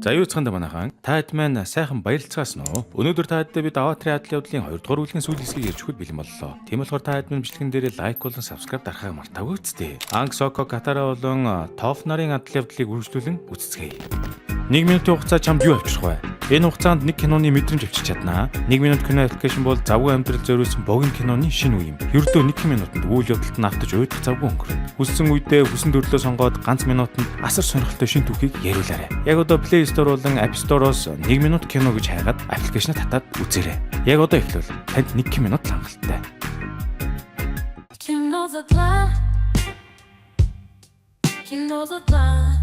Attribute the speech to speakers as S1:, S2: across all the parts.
S1: За, юу цаханда манайхан, та хэд маань сайхан баярлцгаасан уу? Өнөөдөр та хэдтэй бид Аватарын адал явдлын 2 дугаар бүлгийн сүүлийн хэсгийг ярьж өгөхөд бэлэн боллоо. Тийм болохоор та хэд маань бичлэгэн дээрээ like болон subscribe дарахаа мартаагүй үсттэй. Анг, Соко, Катара болон Тоф нарын адал явдлыг үргэлжлүүлэн үзцгээе. 1 минутын хугацаа чамд юу авчрах вэ? Энэ хугацаанд нэг киноны мэдрэмж авчирч чаднаа. 1 минут кино application бол завгүй амьдрал зориулсан богино киноны шинэ үе юм. Ердөө 1 минутанд үйл явдалд нь автаж уйдах завгүй өнгөрнө. Хүссэн үедээ хүсэн төрлөө сонгоод ганц минутанд асар сонирхолтой шинэ түүхийг яриулаарай. Яг одоо Play Store болон App Store-оос 1 минут кино гэж хайгаад application аа татаад үзээрэй. Яг одоо эхлүүл танд 1 минут л хангалттай.
S2: Кино задлаа. Кино задлаа.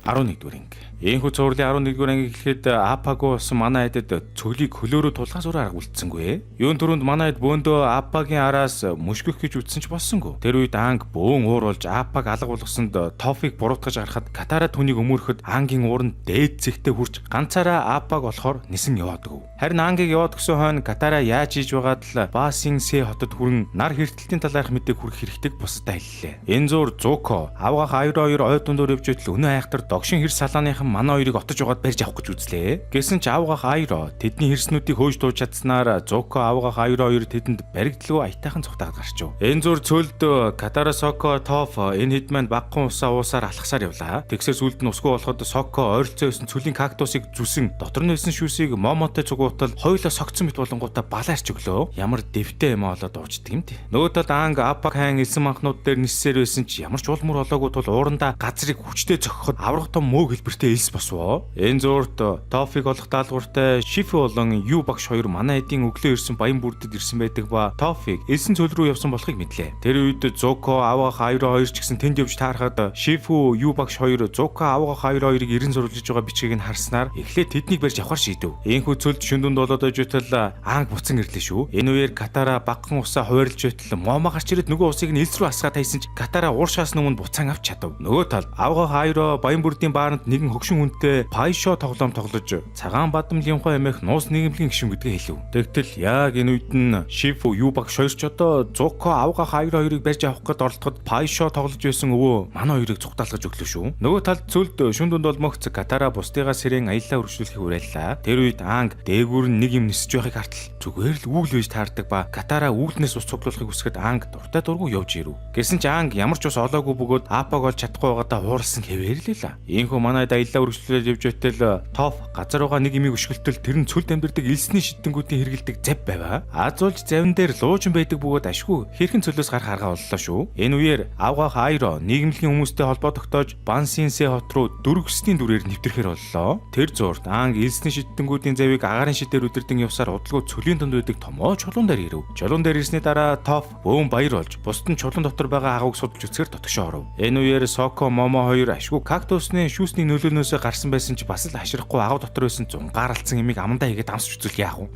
S1: 11 дугаар анги. Ийхүү цувралын 11 дугаар анги эхлэхэд Апаго болсон манай эдэд цөлийг хөлөөрөө тулахаас өөр арга үлдсэнгүй. Юун түрүүнд манай эд бөөндөө Апагийн араас мөшгөх гэж үтсэн ч болсонгүй. Тэр үед Анг бөөн уур болж Апаг алга болгосонд Тофыг буруутгаж гарахад Катара түүнийг өмөрөхөд Ангийн уур нь дээд зэгтээ хүрч ганцаараа Апаг болохоор нисэн яваад өгөв. Харин Ангийг яваад өгсөн хойно Катара яаж хийж байгаад л Басин Сэ хотод хүрэн нар хэртэлтийн талаарх мэдээг хүргэх хэрэгтэйг бусдад хэллээ. Энэ зур Зуко авгах 2 2 ой дундуур явж байтал өнөө айхтар догшин хэр салааныхан манай хоёрыг отож угаад барьж авах гэж үзлээ. Гэсэн ч авгах Айро тэдний хэрснүүдийг хөөж дууж чадсанаар Зуко, авгах Айро хоёр тэдэнд баригдлгүй аятайхан цухтаад гарчив. Энэ зур цөлд Катара, Соко, Тоф энэ хэд маань багхан усаа уусаар алхасаар явлаа. Тэгсэр сүлд нь усгүй болоход Соко ойролцоо байсан цөлийн кактусыг зүсэн, дотор нь байсан шүүсийг Момотой цугуутал хоёулаа согцсон мэт болонгуудаа балаарч өглөө. Ямар дэвтэй юм олоод уучдаг юм те. Нөгөө талд Анг Апак хайн элсэн манхнууд дээр ниссээр байсан ч ямар ч уул мөр олоогүй тул уурандаа газрыг хүчтэй цохиход аврах том мөөг хэлбэртэй элс босвоо. Энэ зуурт Тофиг олох даалгавартай Шифи болон Ю багш хоёр манай эдийн өглөө ирсэн баян бүрдэд ирсэн байдаг ба Тофиг элсэн цөл рүү явсан болохыг мэдлээ. Тэр үед Зуко, Авгах Айро хоёр ч гэсэн тэнд явж таарахад Шифу, Ю багш хоёр Зуко, Авгах Айро хоёрыг эрен зурлаж байгаа бичгийг нь харснаар эхлээд тэднийг барьж авахар шийдэв. Ийхүү цөлд шүн дүнд болоод байж байтал Анг буцан ирлээ шүү. Энэ үеэр Катара багхан усаа хуваарлж байтал Момо гарч ирээд нөгөө усыг нь элс рүү асгаад хайсан ч Катара ууршаас өмнө буцаан авч чадав. Нөгөө талд Авгах Айро баян бүрдийн бааранд нэгэн хөгшин хүнтэй пайшо тоглоом тоглож цагаан бадам лимхой эмэх нуус нийгэмлэгийн гишүүн гэдгээ хэлв. Тэгтэл яг энэ үед нь Шифу, Ю багш хоёр ч одоо Зуко, Авгах Айро хоёрыг барьж авах гээд оролдоход пайшо тоглож байсан өвөө манай хоёрыг цугтаалгаж өглөө шүү. Нөгөө талд цөлд шүн дүнд болмогц Катара бусдыгаа сэрэн аяллаа үргэлжлүүлэхийг уриаллаа. Тэр үед Анг дээгүүр нь нэг юм нисэж байхыг хартал зүгээр л үүл байж таардаг ба Катара үүлнээс ус цуглуулахыг хүсэхэд Анг дуртай дургу явж ирэв. Гэсэн ч Анг ямар ч ус олоогүй бөгөөд Апаг олж чадахгүй байгаадаа хууралсан хэвээр л лээ. Ийхүү манай аяллаа үргэлжлүүлээд явж байтал Тоф газар байгаа нэг имийг өшгөлтөл тэр нь цөлд амьдардаг элсний шидэнгүүдийн хэрэгэлдэг зав байваа. Азуулж завин дээр луужин байдаг бөгөөд ашгүй хэрхэн цөлөөс гарах арга оллоо шүү. Энэ үеэр авгах Айро нийгэмлэгийн хүмүүстэй холбоо тогтоож Бансинсэ хот руу дөрвөсний дүрээр нэвтрэхээр боллоо. Тэр зуурт Анг элсний шидэнгүүдийн завыг агаарын шидээр үдирдэн явсаар удалгүй цөлийн дунд байдаг томоо чулуун дээр ирэв. Чулуун дээр ирсний дараа Тоф бөөн баяр болж бусд нь чулуун дотор байгаа агууг судалж үзэхээр дотгошоо оров. Энэ үеэр Соко, Момо хоёр ашгүй кактусны шүүсний нөлөөнөөсөө гарсан байсан ч бас л хашрахгүй агуу дотор байсан зунгаарлцсан имийг амандаа хийгээд амсч үзвэл яах вэ?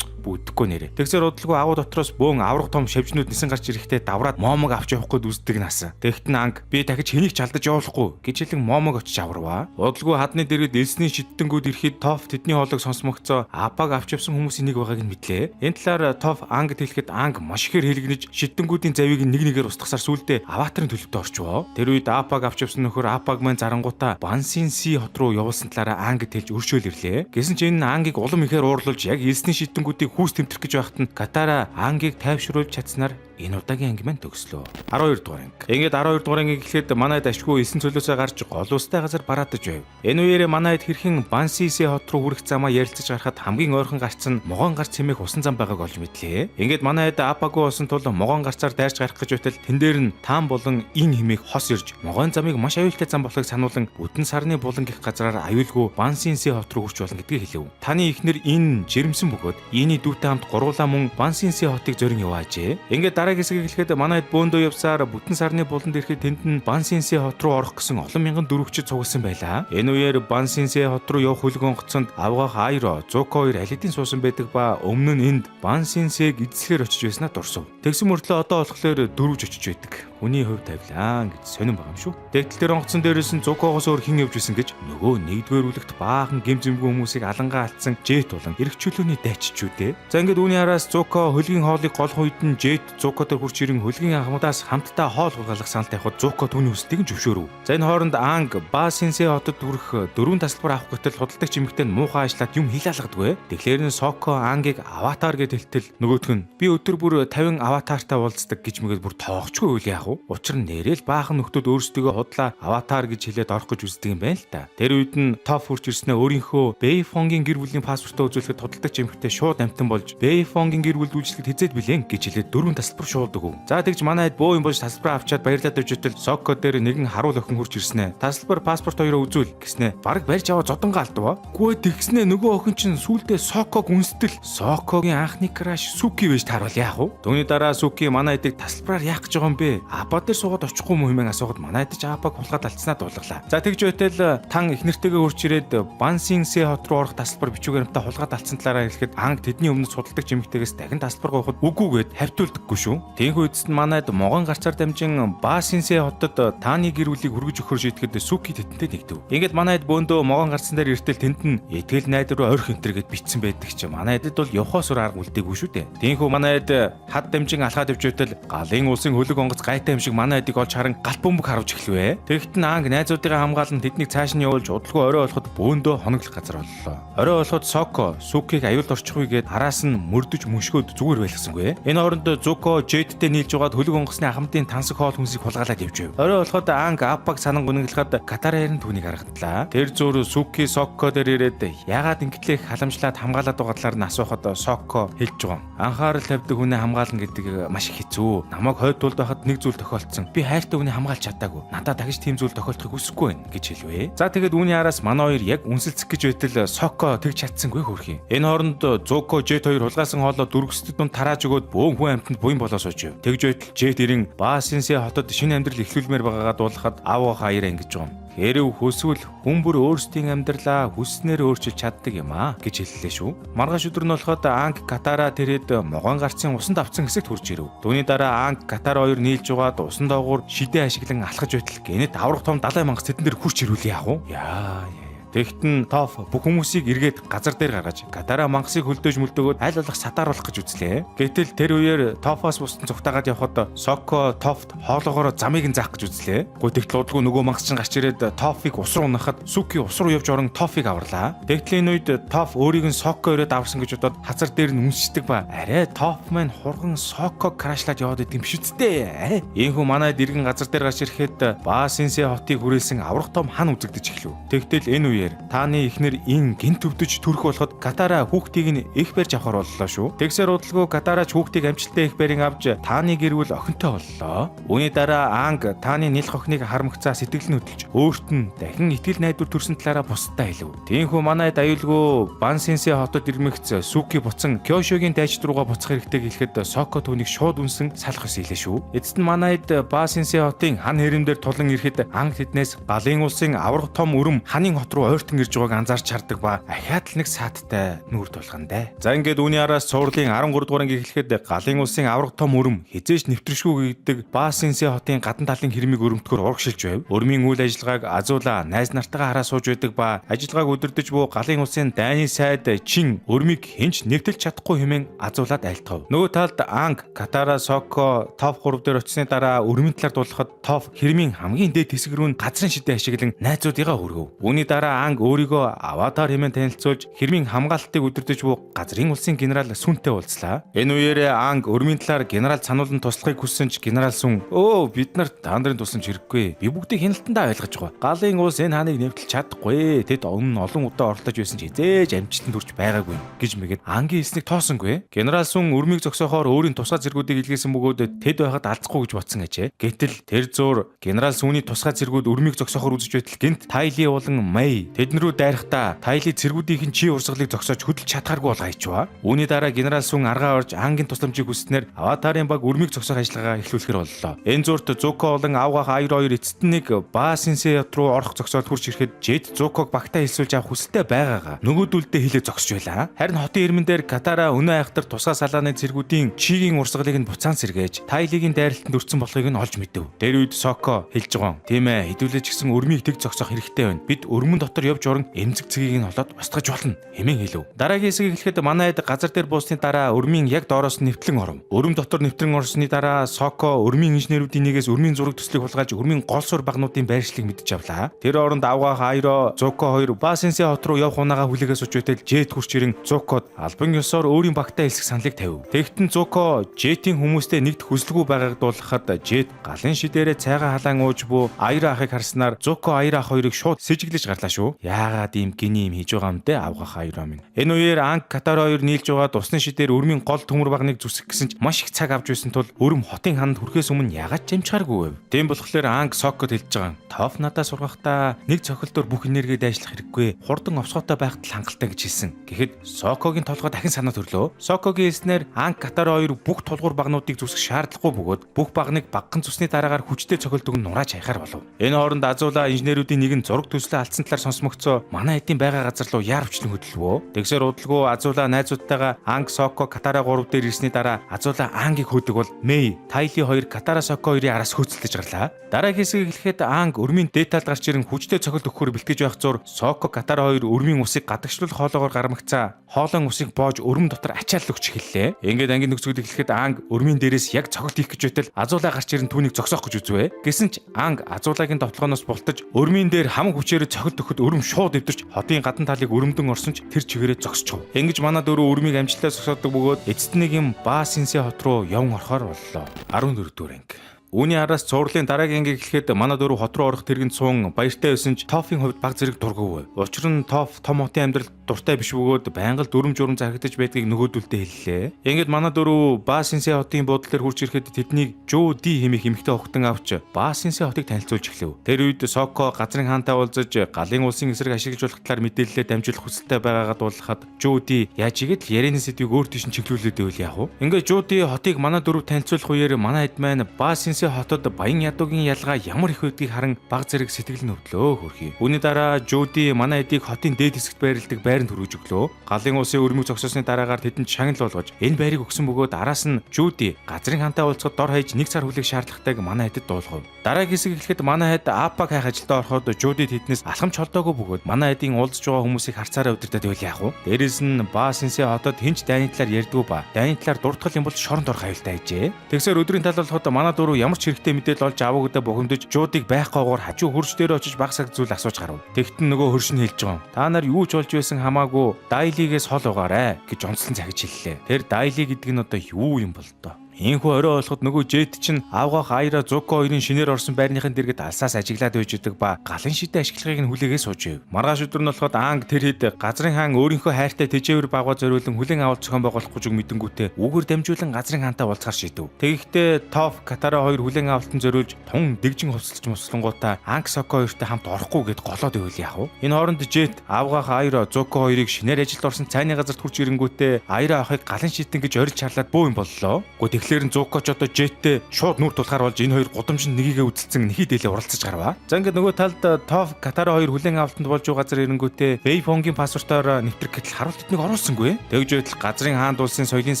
S1: Бүдэхгүй нэрэ. Тэгсэр удалгүй агуу дотроос бөөн авраг том шавжнууд нисэн гарч ирэхдээ давраад Момог авч явах гээд үздэг насан. Тэгтэн Анг "Би дахиж хэнийг ч алдаж явуулахгүй" гэж хэлэн Момог очиж аварваа. Удалгүй хадны дэргэд элсний шидтэнгүүд ирэхэд Тоф тэдний хоолойг сонсмогцоо Апаг авч явсан хүмүүсийн нэг байгааг нь мэдлээ. Энэ талаар Тоф Ангд хэлэхэд Анг маш ихээр хэлгэнэж шидтэнгүүдийн завийг нэг нэгээр устгасаар сүулдэ аватарын төлөвтө орчвоо. Тэр үед Апаг авч явсан нөхөр Апаг маань зарангуудаа Бансин Си хот руу явуулсан талаараа Ангд хэлж өршөөл ирлээ. Гэсэн ч энэ нь Ангийг улам ихээр уурлуулж яг элсний шидтэнгүүдийг хүүс тэмтрэх гэж байхад нь Катара Ангийг тайвшруулж чадсанаар энэ удаагийн анги маань төгслөө. 12 дугаар анги. Ингээд 12 дугаар анги гэхэд манайд ашгүй элсэн цөлөөсөө гарч гол устай газар бараадаж байв. Энэ үеэрээ манайд хэрхэн Бансисе хот руу хүрэх замаа ярилцаж гарахад хамгийн ойрхон гарц нь могоон гарц хэмээх усан зам байгааг олж мэдлээ. Ингээд манайд Апаго болсон тул могоон гарцаар дайрч гарах гэж байтал тэн дээр нь таан болон ин хэмээх хос ирж могоон замыг маш аюултай зам болохыг сануулан бүтэн сарны булан гих газраар аюулгүй Бансинсе хот руу хүрч болно гэдгийг хэлэв. Таны эхнэр ин жирэмсэн бөгөөд ийний дүүтэй хамт гурвуулаа мөн Бансинсе хотыг зорин яваажээ. Ингээд дараагийн хэсгийг хэлэхэд манайд бөөндөө явсаар бүтэн сарны буланд ирэхэд тэнд нь Бансинсе хот руу орох гэсэн олон мянган дөрвөгчд цугласан байлаа. Энэ үеэр Бансинсе хот руу явах хөлөг онгоцонд авгах Айро, Зуко хоёр аль хэдийн суусан байдаг ба өмнө нь энд Бансинсег эзлэхээр очиж байснаа дурсав. Тэгсэн мөртлөө одоо болохоор дөрвөж очиж байдаг. Хүний хувь тавилан гэж сонирн байгаа юм шүү. Тэгтэл тэр онгоцон дээрээс нь Зукогоос өөр хэн явж исэн гэж нөгөө нэгдүгээр бүлэгт баахан гэм зэмгүй хүмүүсийг алангаа алдсан Жет болон эрх чөлөөний дайччүүд ээ. За ингээд үүний араас Зуко хөлгийн хоолыг голох үед нь Жет Зуко дээр хурч ирэн хөлгийн ахмадаас хамтдаа хоол хулгайлах санал тавихад Зуко түүний хүсэлтийг нь зөвшөөрөв. За энэ хооронд Анг Ба Синсэ хотод хүрэх дөрвөн тасалбар авах гэтэл худалдагч эмэгтэй нь муухай ажиллаад юм хилаалгадгүй. Тэгэхээр нь Соко Ангийг аватар гэж хэлтэл нөгөөх нь би өдөр бүр 50 аватартай уулздаг гэж мэгээд бүр тоохчгүй үйл яах вэ? Учир нь нэрэл баахан нөхдүүд өөрсдийгөө худлаа аватар гэж хэлээд орох гэж үздэг юм байна л та. Тэр үед нь Тоф хурч ирснээ өөрийнхөө Бэйфонгийн гэр бүлийн паспортоо үзүүлэхэд худалдагч эмэгтэй шууд амтан болж Бэйфонгийн гэр бүлд үйлчлэхэд хизээд билэн гэж хэлээд дөрвөн тасалбар шууд өгөв. За тэгж манай хэд бөө юм болж тасалбараа авчаад баярлаад явж итэл Соко дээр нэгэн харуул охин хурч ирснээ. Тасалбар паспорт хоёроо үзүүл гэснээ. Бараг барьж аваа зодонгаа алдав. Гүэ тэгснээ нөгөө охин чинь сүулдэ Соког үнстэл Сокогийн анхны crush Суки байж таарвал яах вэ? Түүний дараа Суки манай эдэг тасалбараар яах гэж байгаа юм бэ? Апа дээр суугаад очихгүй юм хэмээн асуухад манай эдэж Апаг хулгаад алдснаа дуулгалаа. За тэгж байтал тан их нэртэйгээ хурч ирээд Бансинсэ хот руу орох тасалбар бичүүгээр амтаа хулгаад алдсан талаараа хэлэхэд Анг тэдний өмнө судалдагч эмэгтэйгээс дахин тасалбар гуйхад үгүйгээд хавтуулдаггүй шүү. Тэнхүү эцэст нь манайд могон гарцаар дамжин Басинсэ хотод тааны гэр бүлийг хүргэж өгөхөр шийдэхэд Суки тэтэнтэй нэгдэв. Ингээд манайд бөөндөө могон гарцсан дээр иртэл тэнд нь итгэл найдар руу орих энтер гэд бичсэн байдаг чи манайдад бол явхаас өөр арга үлдээгүй шүү дээ. Тэнхүү манайд хад дамжин алхаад явж байтал галын улсын хөлөг онгоц гайтай юм шиг манай эдийг олж харан галт бөмбөг харавж эхлэвэ. Тэгэхэд нь Анг найзуудыгаа хамгаалан тэднийг цааш нь явуулж удалгүй орой болоход бөөндөө хоноглох газар боллоо. Орой болоход Соко Сукиг аюулд орчихгүй гээд араас нь мөрдөж мөшгөөд зүгээр байлгасангүй. Энэ хооронд Зуко Жэдтэй нийлж байгаад хөлөг онгоцны ахмадын тансаг хоол хүнсийг хулгайлаад явж байв. Орой болоход Анг Аппаг санан гуниглахад Катара ярин түүнийг харагдлаа. Тэр зур Суки Соко дээр ирээд ягаад ингэтлэх халамжлаад хамгаалаад байгаа талаар нь асуухад Соко хэлж байгаа юм. Анхаарал тавьдаг хүнээ хамгаална гэдэг маш их хэцүү. Намайг хойд тулд байхад нэг зүйл тохиолдсон. Би хайртай хүнээ хамгаалж чадаагүй. Надад дахиж тийм зүйл тохиолдохыг хүсэхгүй байна гэж хэлвэ. За тэгээд үүний араас манай хоёр яг үнсэлцэх гэж байтал Соко тэгж чадсангүй хөрхий. Энэ хооронд Зуко Жет хоёр хулгайлсан хоолоо дүргсдэд дунд тарааж өгөөд бөөн хүн амьтанд буян болоо сууж байв. Тэгж байтал Жет ирэн Басинсэ хотод шинэ амьдрал эхлүүлмээр байгаагаа дуулахад аав хаяараа ингэж байгаа юм. Хэрв хүсвэл хүн бүр өөрсдийн амьдралаа хүсснээр өөрчилж чаддаг юм аа гэж хэллээ шүү. Маргааш өдөр нь болоход Анг Катара тэрэд могоон гарцын усанд авцсан хэсэгт хүрч ирэв. Түүний дараа Анг Катара хоёр нийлж угаад усан доогуур шидэ ашиглан алхаж байтал гэнэт аврах том далай мангас тэдэн дээр хурч ирүүл яах вэ? Яа. Тэгт нь Тоф бүх хүмүүсийг эргээд газар дээр гаргаж Катара мангасыг хөлдөөж мөлдөөгөөд аль болох сатааруулах гэж үзлээ. Гэтэл тэр үеэр Тофоос бусдын цугтаагаад явхад Соко Тофт хоолоогоороо замыг нь заах гэж үзлээ. Гүй тэгтэл удалгүй нөгөө мангас чинь гарч ирээд Тофыг ус руу унахад Суки ус руу явж орон Тофыг аварлаа. Тэгтэл энэ үед Тоф өөрийг нь Соко ирээд аварсан гэж бодоод хазар дээр нь үнсдэг ба арай Тоф маань хурган Соко крашлаад яваад идэм биш үсттэй. Ийхүү манай дэргэн газар дээр гарч ирэхэд Басинсэ хотыг хүрээлсэн аврах том хан үзэгдэж эхлэв. Тэгтэл энэ үеэр тааны эхнэр ин гинт өвдөж төрөх болоход Катара хүүхдийг нь эх барьж авахар боллоо шүү. Тэгсээр удалгүй Катарач хүүхдийг амжилттай эх барин авч тааны гэр бүл охинтой боллоо. Үүний дараа Анг тааны нялх охиныг харамгцаа сэтгэл нь хөдөлж өөрт нь дахин итгэл найдвар төрсэн талаараа бусдад хэлв. Тиймээс манайд аюулгүй Бансинсэ хотод ирмэгц Суки буцан Кёшогийн дайчид руугаа буцах хэрэгтэй хэлэхэд Соко түүнийг шууд үнсэн салах ус хэлээ шүү. Эцэст нь манайд Басинсэ хотын хан хэрэм дээр тулан ирэхэд Анг тэднээс галын улсын аврах том өрөм ханын хот руу ойртон ирж байгааг анзаарч хардаг ба ахиад л нэг саадтай нүүр тулгандаа. За ингээд үүний араас цувралын 13 дугаар анги эхлэхэд галын улсын аврах том өрөм хизээч нэвтршгүй гэдэг Басинсэ хотын гадна талын хэрмийг өрөмтгөр урагшилж байв. Өрмийн үйл ажиллагааг Азула найз нартайгаа хараа сууж байдаг ба ажиллагааг удирдах буй галын улсын дайны сайд Чин өрмийг хинч нэвтэлж чадахгүй хэмээн Азулаад айлтгав. Нөгөө талд Анг, Катара, Соко топ 3 дээр очсны дараа өрмийн талаар дуулахад Тоф хэрмийн хамгийн дээд хэсэг рүү нь газрын шидэ ашиглан найзуудыгаа хөргөв. Үүний дараа Анг өөрийгөө аватар хэмээн танилцуулж хэрмийн хамгаалалтыг удирдах буй газрын улсын генерал Сүнтэй уулзлаа. Энэ үеэр Анг өрмийн талаар генерал сануулan туслахыг хүссэн ч генерал Сүн "Өө бид нарт та нарын тусламж хэрэггүй. Би бүгдийг хяналтандаа ойлгож байгаа. Галын улс энэ ханыг нэвтэлж чадахгүй. Тэд өмнө нь олон удаа оролдож байсан ч хизээж амжилтанд хүрч байгаагүй" гэж мэгээд Ангийн хэлснийг тоосонгүй. Генерал Сүн өрмийг зогсоохоор өөрийн тусгай зэргүүдийг илгээсэн бөгөөд тэд байхад алзахгүй гэж бодсон ажээ. Гэтэл тэр зуур генерал Сүний тусгай зэргүүд өрмийг зогсоохоор үзэж байтал гинт Тайли болон Мэй Ти тэдэн рүү дайрахдаа Тайли цэргүүдийнхэн чи урсгалыг зогсоож хөдөлж чадхааргүй болгоо хийчихваа. Үүний дараа генерал Сун аргаа орж Ангийн тусламжийг хүссэнээр Аватарын баг өрмийг зогсоох ажиллагаа эхлүүлэхэр боллоо. Энэ зурт Зуко болон Авгаах Айро хоёр эцэст нь нэг Ба Синсэ хот руу орох зогсоолд хүрч ирэхэд Жет Зуког багтаа хэлсүүлж авах хүсэлтэй байгаагаа нөгөөдөлдөө хилээ зогсож байлаа. Харин хотын ирмэн дээр Катара өнөө айхтар тусгай салааны цэргүүдийн чигийн урсгалыг нь буцаан сэргээж Тайлигийн дайралтанд өртсөн болохыг нь олж мэдэв. Тэр үед Соко хэлж байгаа. Тийм ээ, хэдүүлээ ч гэсэн өрмийг тэг зогсоох хэрэгтэй байна. Бид өрмөн дотор явж орон эмзэг цэгийг нь олоод устгаж болно хэмээн хэлв. Дараагийн хэсгийг хэлэхэд манай хэд газар дээр буусны дараа өрмийн яг доороос нь нэвтлэн оров. Өрөм дотор нэвтрэн орсны дараа Соко өрмийн инженерүүдийн нэгээс өрмийн зураг төслийг хулгайлж өрмийн гол суурь багнуудын байршлыг мэдэж авлаа. Тэр оронд Авгаах Айро, Зуко хоёр Ба Синсэ хот руу явах унаагаа хүлээгээ сууж байтал Жет хурч ирэн Зукод албан ёсоор өөрийн багтаа хэлсэх саналыг тавив. Тэгтэн Зуко Жетийн хүмүүстэй нэгд хүсэлгүй байгааг дуулгахад Жет галын шидээрээ цайгаа халаан ууж буй Айро ахыг харснаар Зуко Айро ах хоёрыг шууд сэжиглэж гарлаа шүү. Яагаад ийм гини юм хийж байгаа юм бэ Авгаах Айро минь. Энэ үеэр Анг Катара хоёр нийлж байгаа усны шидээр өрмийн гол төмөр багныг зүсэх гэсэн ч маш их цаг авч байсан тул өрөм хотын хананд хүрэхээс өмнө ягаад ч амжихааргүй байв. Тийм болохоор Анг Сокод хэлж байгаа. Тоф надаа сургахдаа нэг цохилтоор бүх энергийг дайшлах хэрэггүй. Хурдан овсгоотой байхад л хангалттай гэж хэлсэн. Гэхэд Сокогийн толгой дахин санаа төрлөө. Сокогийн хэлснээр Анг Катара хоёр бүх тулгуур багнуудыг зүсэх шаардлагагүй бөгөөд бүх багныг багхан зүсний дараагаар хүчтэй цохилдог нь нурааж хаяхаар болов. Энэ хооронд Азула инженерүүдийн нэг нь зураг төслөө алдсан талаар сонсмогцоо манай эдийн байгаа газар руу яарвчлан хөдөлвөө. Тэгсээр удалгүй Азула найзуудтайгаа Анг Соко Катара 3 дээр ирсний дараа Азула Ангийг хөөдөг бол Мэй, Тайли 2, Катара Соко хоёрын араас хөөцөлдөж гарлаа. Дараагийн хэсгийг хэлэхэд Анг өрмийн дээд талд гарч ирэн хүчтэй цохилт өгөхөөр бэлтгэж байх зур Соко Катара хоёр өрмийн усыг гадагшлуулах хоолоогоор гармагцаа хоолон усыг боож өрмөн дотор ачаал өгч эхэллээ. Ингээд ангийн нөхцөлд эхлэхэд Анг өрмийн дээрээс яг цохилт хийх гэж байтал Азула гарч ирэн түүнийг зогсоох гэж үзвэ. Гэсэн ч Анг Азулагийн довтлогоноос бултаж өрмийн дээр хамаг хүчээр цохилт өгөхөд өрөм шууд эвдэрч хотын гадна талыг өрөмдөн орсон ч тэр чигээрээ зогсчихов. Ингэж манай дөрөв өрмийг амжилттай зогсоодог бөгөөд эцэст нэг юм Ба Синсэ хот руу явн орохоор боллоо. 14 дугаар анги. Үүний араас цувралын дараагийн ангийг эхлэхэд манай дөрөв хот руу орох тэргэнд суун баяртай байсан ч Тофын хувьд баг зэрэг дургүй. Учир нь Тоф том хотын амьдралд дуртай биш бөгөөд байнга л дүрм журм зарагдаж байдгийг нөгөөдөлдөө хэллээ. Ингээд манай дөрөв Ба Синсэ хотын буудлын дээр хурж ирэхэд тэднийг Жуу Ди хэмээх эмэгтэй хогтон авч Ба Синсэ хотыг танилцуулж эхлэв. Тэр үед Соко газрын хаантай уулзаж галын улсын эсрэг ашиглаж болох талаар мэдээлэлээ дамжуулах хүсэлтэй байгаагаа дуулгахад Жуу Ди яаж игээд л ярианы сэдвийг өөр тийш нь чиглүүлээд байвал яах вэ? Ингээд Жуу Ди хотыг манай дөрөв танилцуулах үеэр манай хэд маань Ба Синсэ хотод баян ядуугийн ялгаа ямар их байдгийг харан баг зэрэг сэтгэл нь өвдлөө хөрхий. Үүний дараа Жуди манай эдийг хотын дээд хэсэгт байрладаг байранд хүргэж өглөө. Галын улсын өрмөг зогсоосны дараагаар тэдэнд шагнал болгож энэ байрыг өгсөн бөгөөд араас нь Жуди газрын хаантай уулзахад дор хаяж 1 сар хүлээх шаардлагатайг манай хэдэд дуулгав. Дараагийн хэсэг эхлэхэд манай хэд Апаг хайх ажилдаа ороход Жуди тэднээс алхамж холдоогүй бөгөөд манай эдийн уулзж байгаа хүмүүсийг харцаараа удирдах байвал яах вэ? Дээрээс нь Ба Синсэ хотод хинч дайны талаар ярьдгүй ба дайны талаар дуртгал юм бол шоронд орох аюултай ажээ. Тэгсээр өдрийн тал болоход манай дөрөв ямар ч хэрэгтэй мэдээлэл олж аваагүйдээ бухимдаж Жуудыг байхгүйгээр хажуу хөрш дээр очиж баг саг зүйл асууж гарав. Тэгтэн нөгөө хөрш нь хэлж байгаа. Та нар юу ч болж байсан хамаагүй Дайлигээс хол угаарай гэж онцлон цагиж хэллээ. Тэр Дайли гэдэг нь одоо юу юм бол доо? Ийхүү орой болоход нөгөө Жет чинь Авгаах Айра Зуко хоёрын шинээр орсон байрныхын дэргэд алсаас ажиглаад байж идэг ба галын шидэ ашиглахыг нь хүлээгээ сууж байв. Маргааш өдөр нь болоход Анг тэр хэд газрын хаан өөрийнхөө хайртай тэжээвэр багва зориулан хүлээн авалт зохион байгуулах гэж мэдэнгүүтээ үүгээр дамжуулан газрын хаантай уулзахар шийдэв. Тэгэхдээ Тоф Катара хоёр хүлээн авалтанд зориулж тун дэгжин хувцалж муслангуудаа Анг Соко хоёртой хамт орохгүй гэд голоод ивэл яах вэ? Энэ хооронд Жет Авгаах Айра Зуко хоёрыг шинээр ажилд орсон цайны газарт хурж ирэнгүүтээ Айра охыг галын шидэн гэж орилж чарлаад бөө юм боллоо. Гэхдээ тэгэхээр нь Зукоч одоо Жеттэй шууд нүр тулахаар болж энэ хоёр гудамжинд нэгийгээ үзэлцэн нэхий дээлээ уралцаж гарваа. За ингээд нөгөө талд Тоф Катара хоёр хүлээн авалтанд болж байгаа газар ирэнгүүтээ Вэйфонгийн паспортоор нэвтрэх гэтэл харуул тэднийг оруулсангүй. Тэгж байтал газрын хаанд улсын соёлын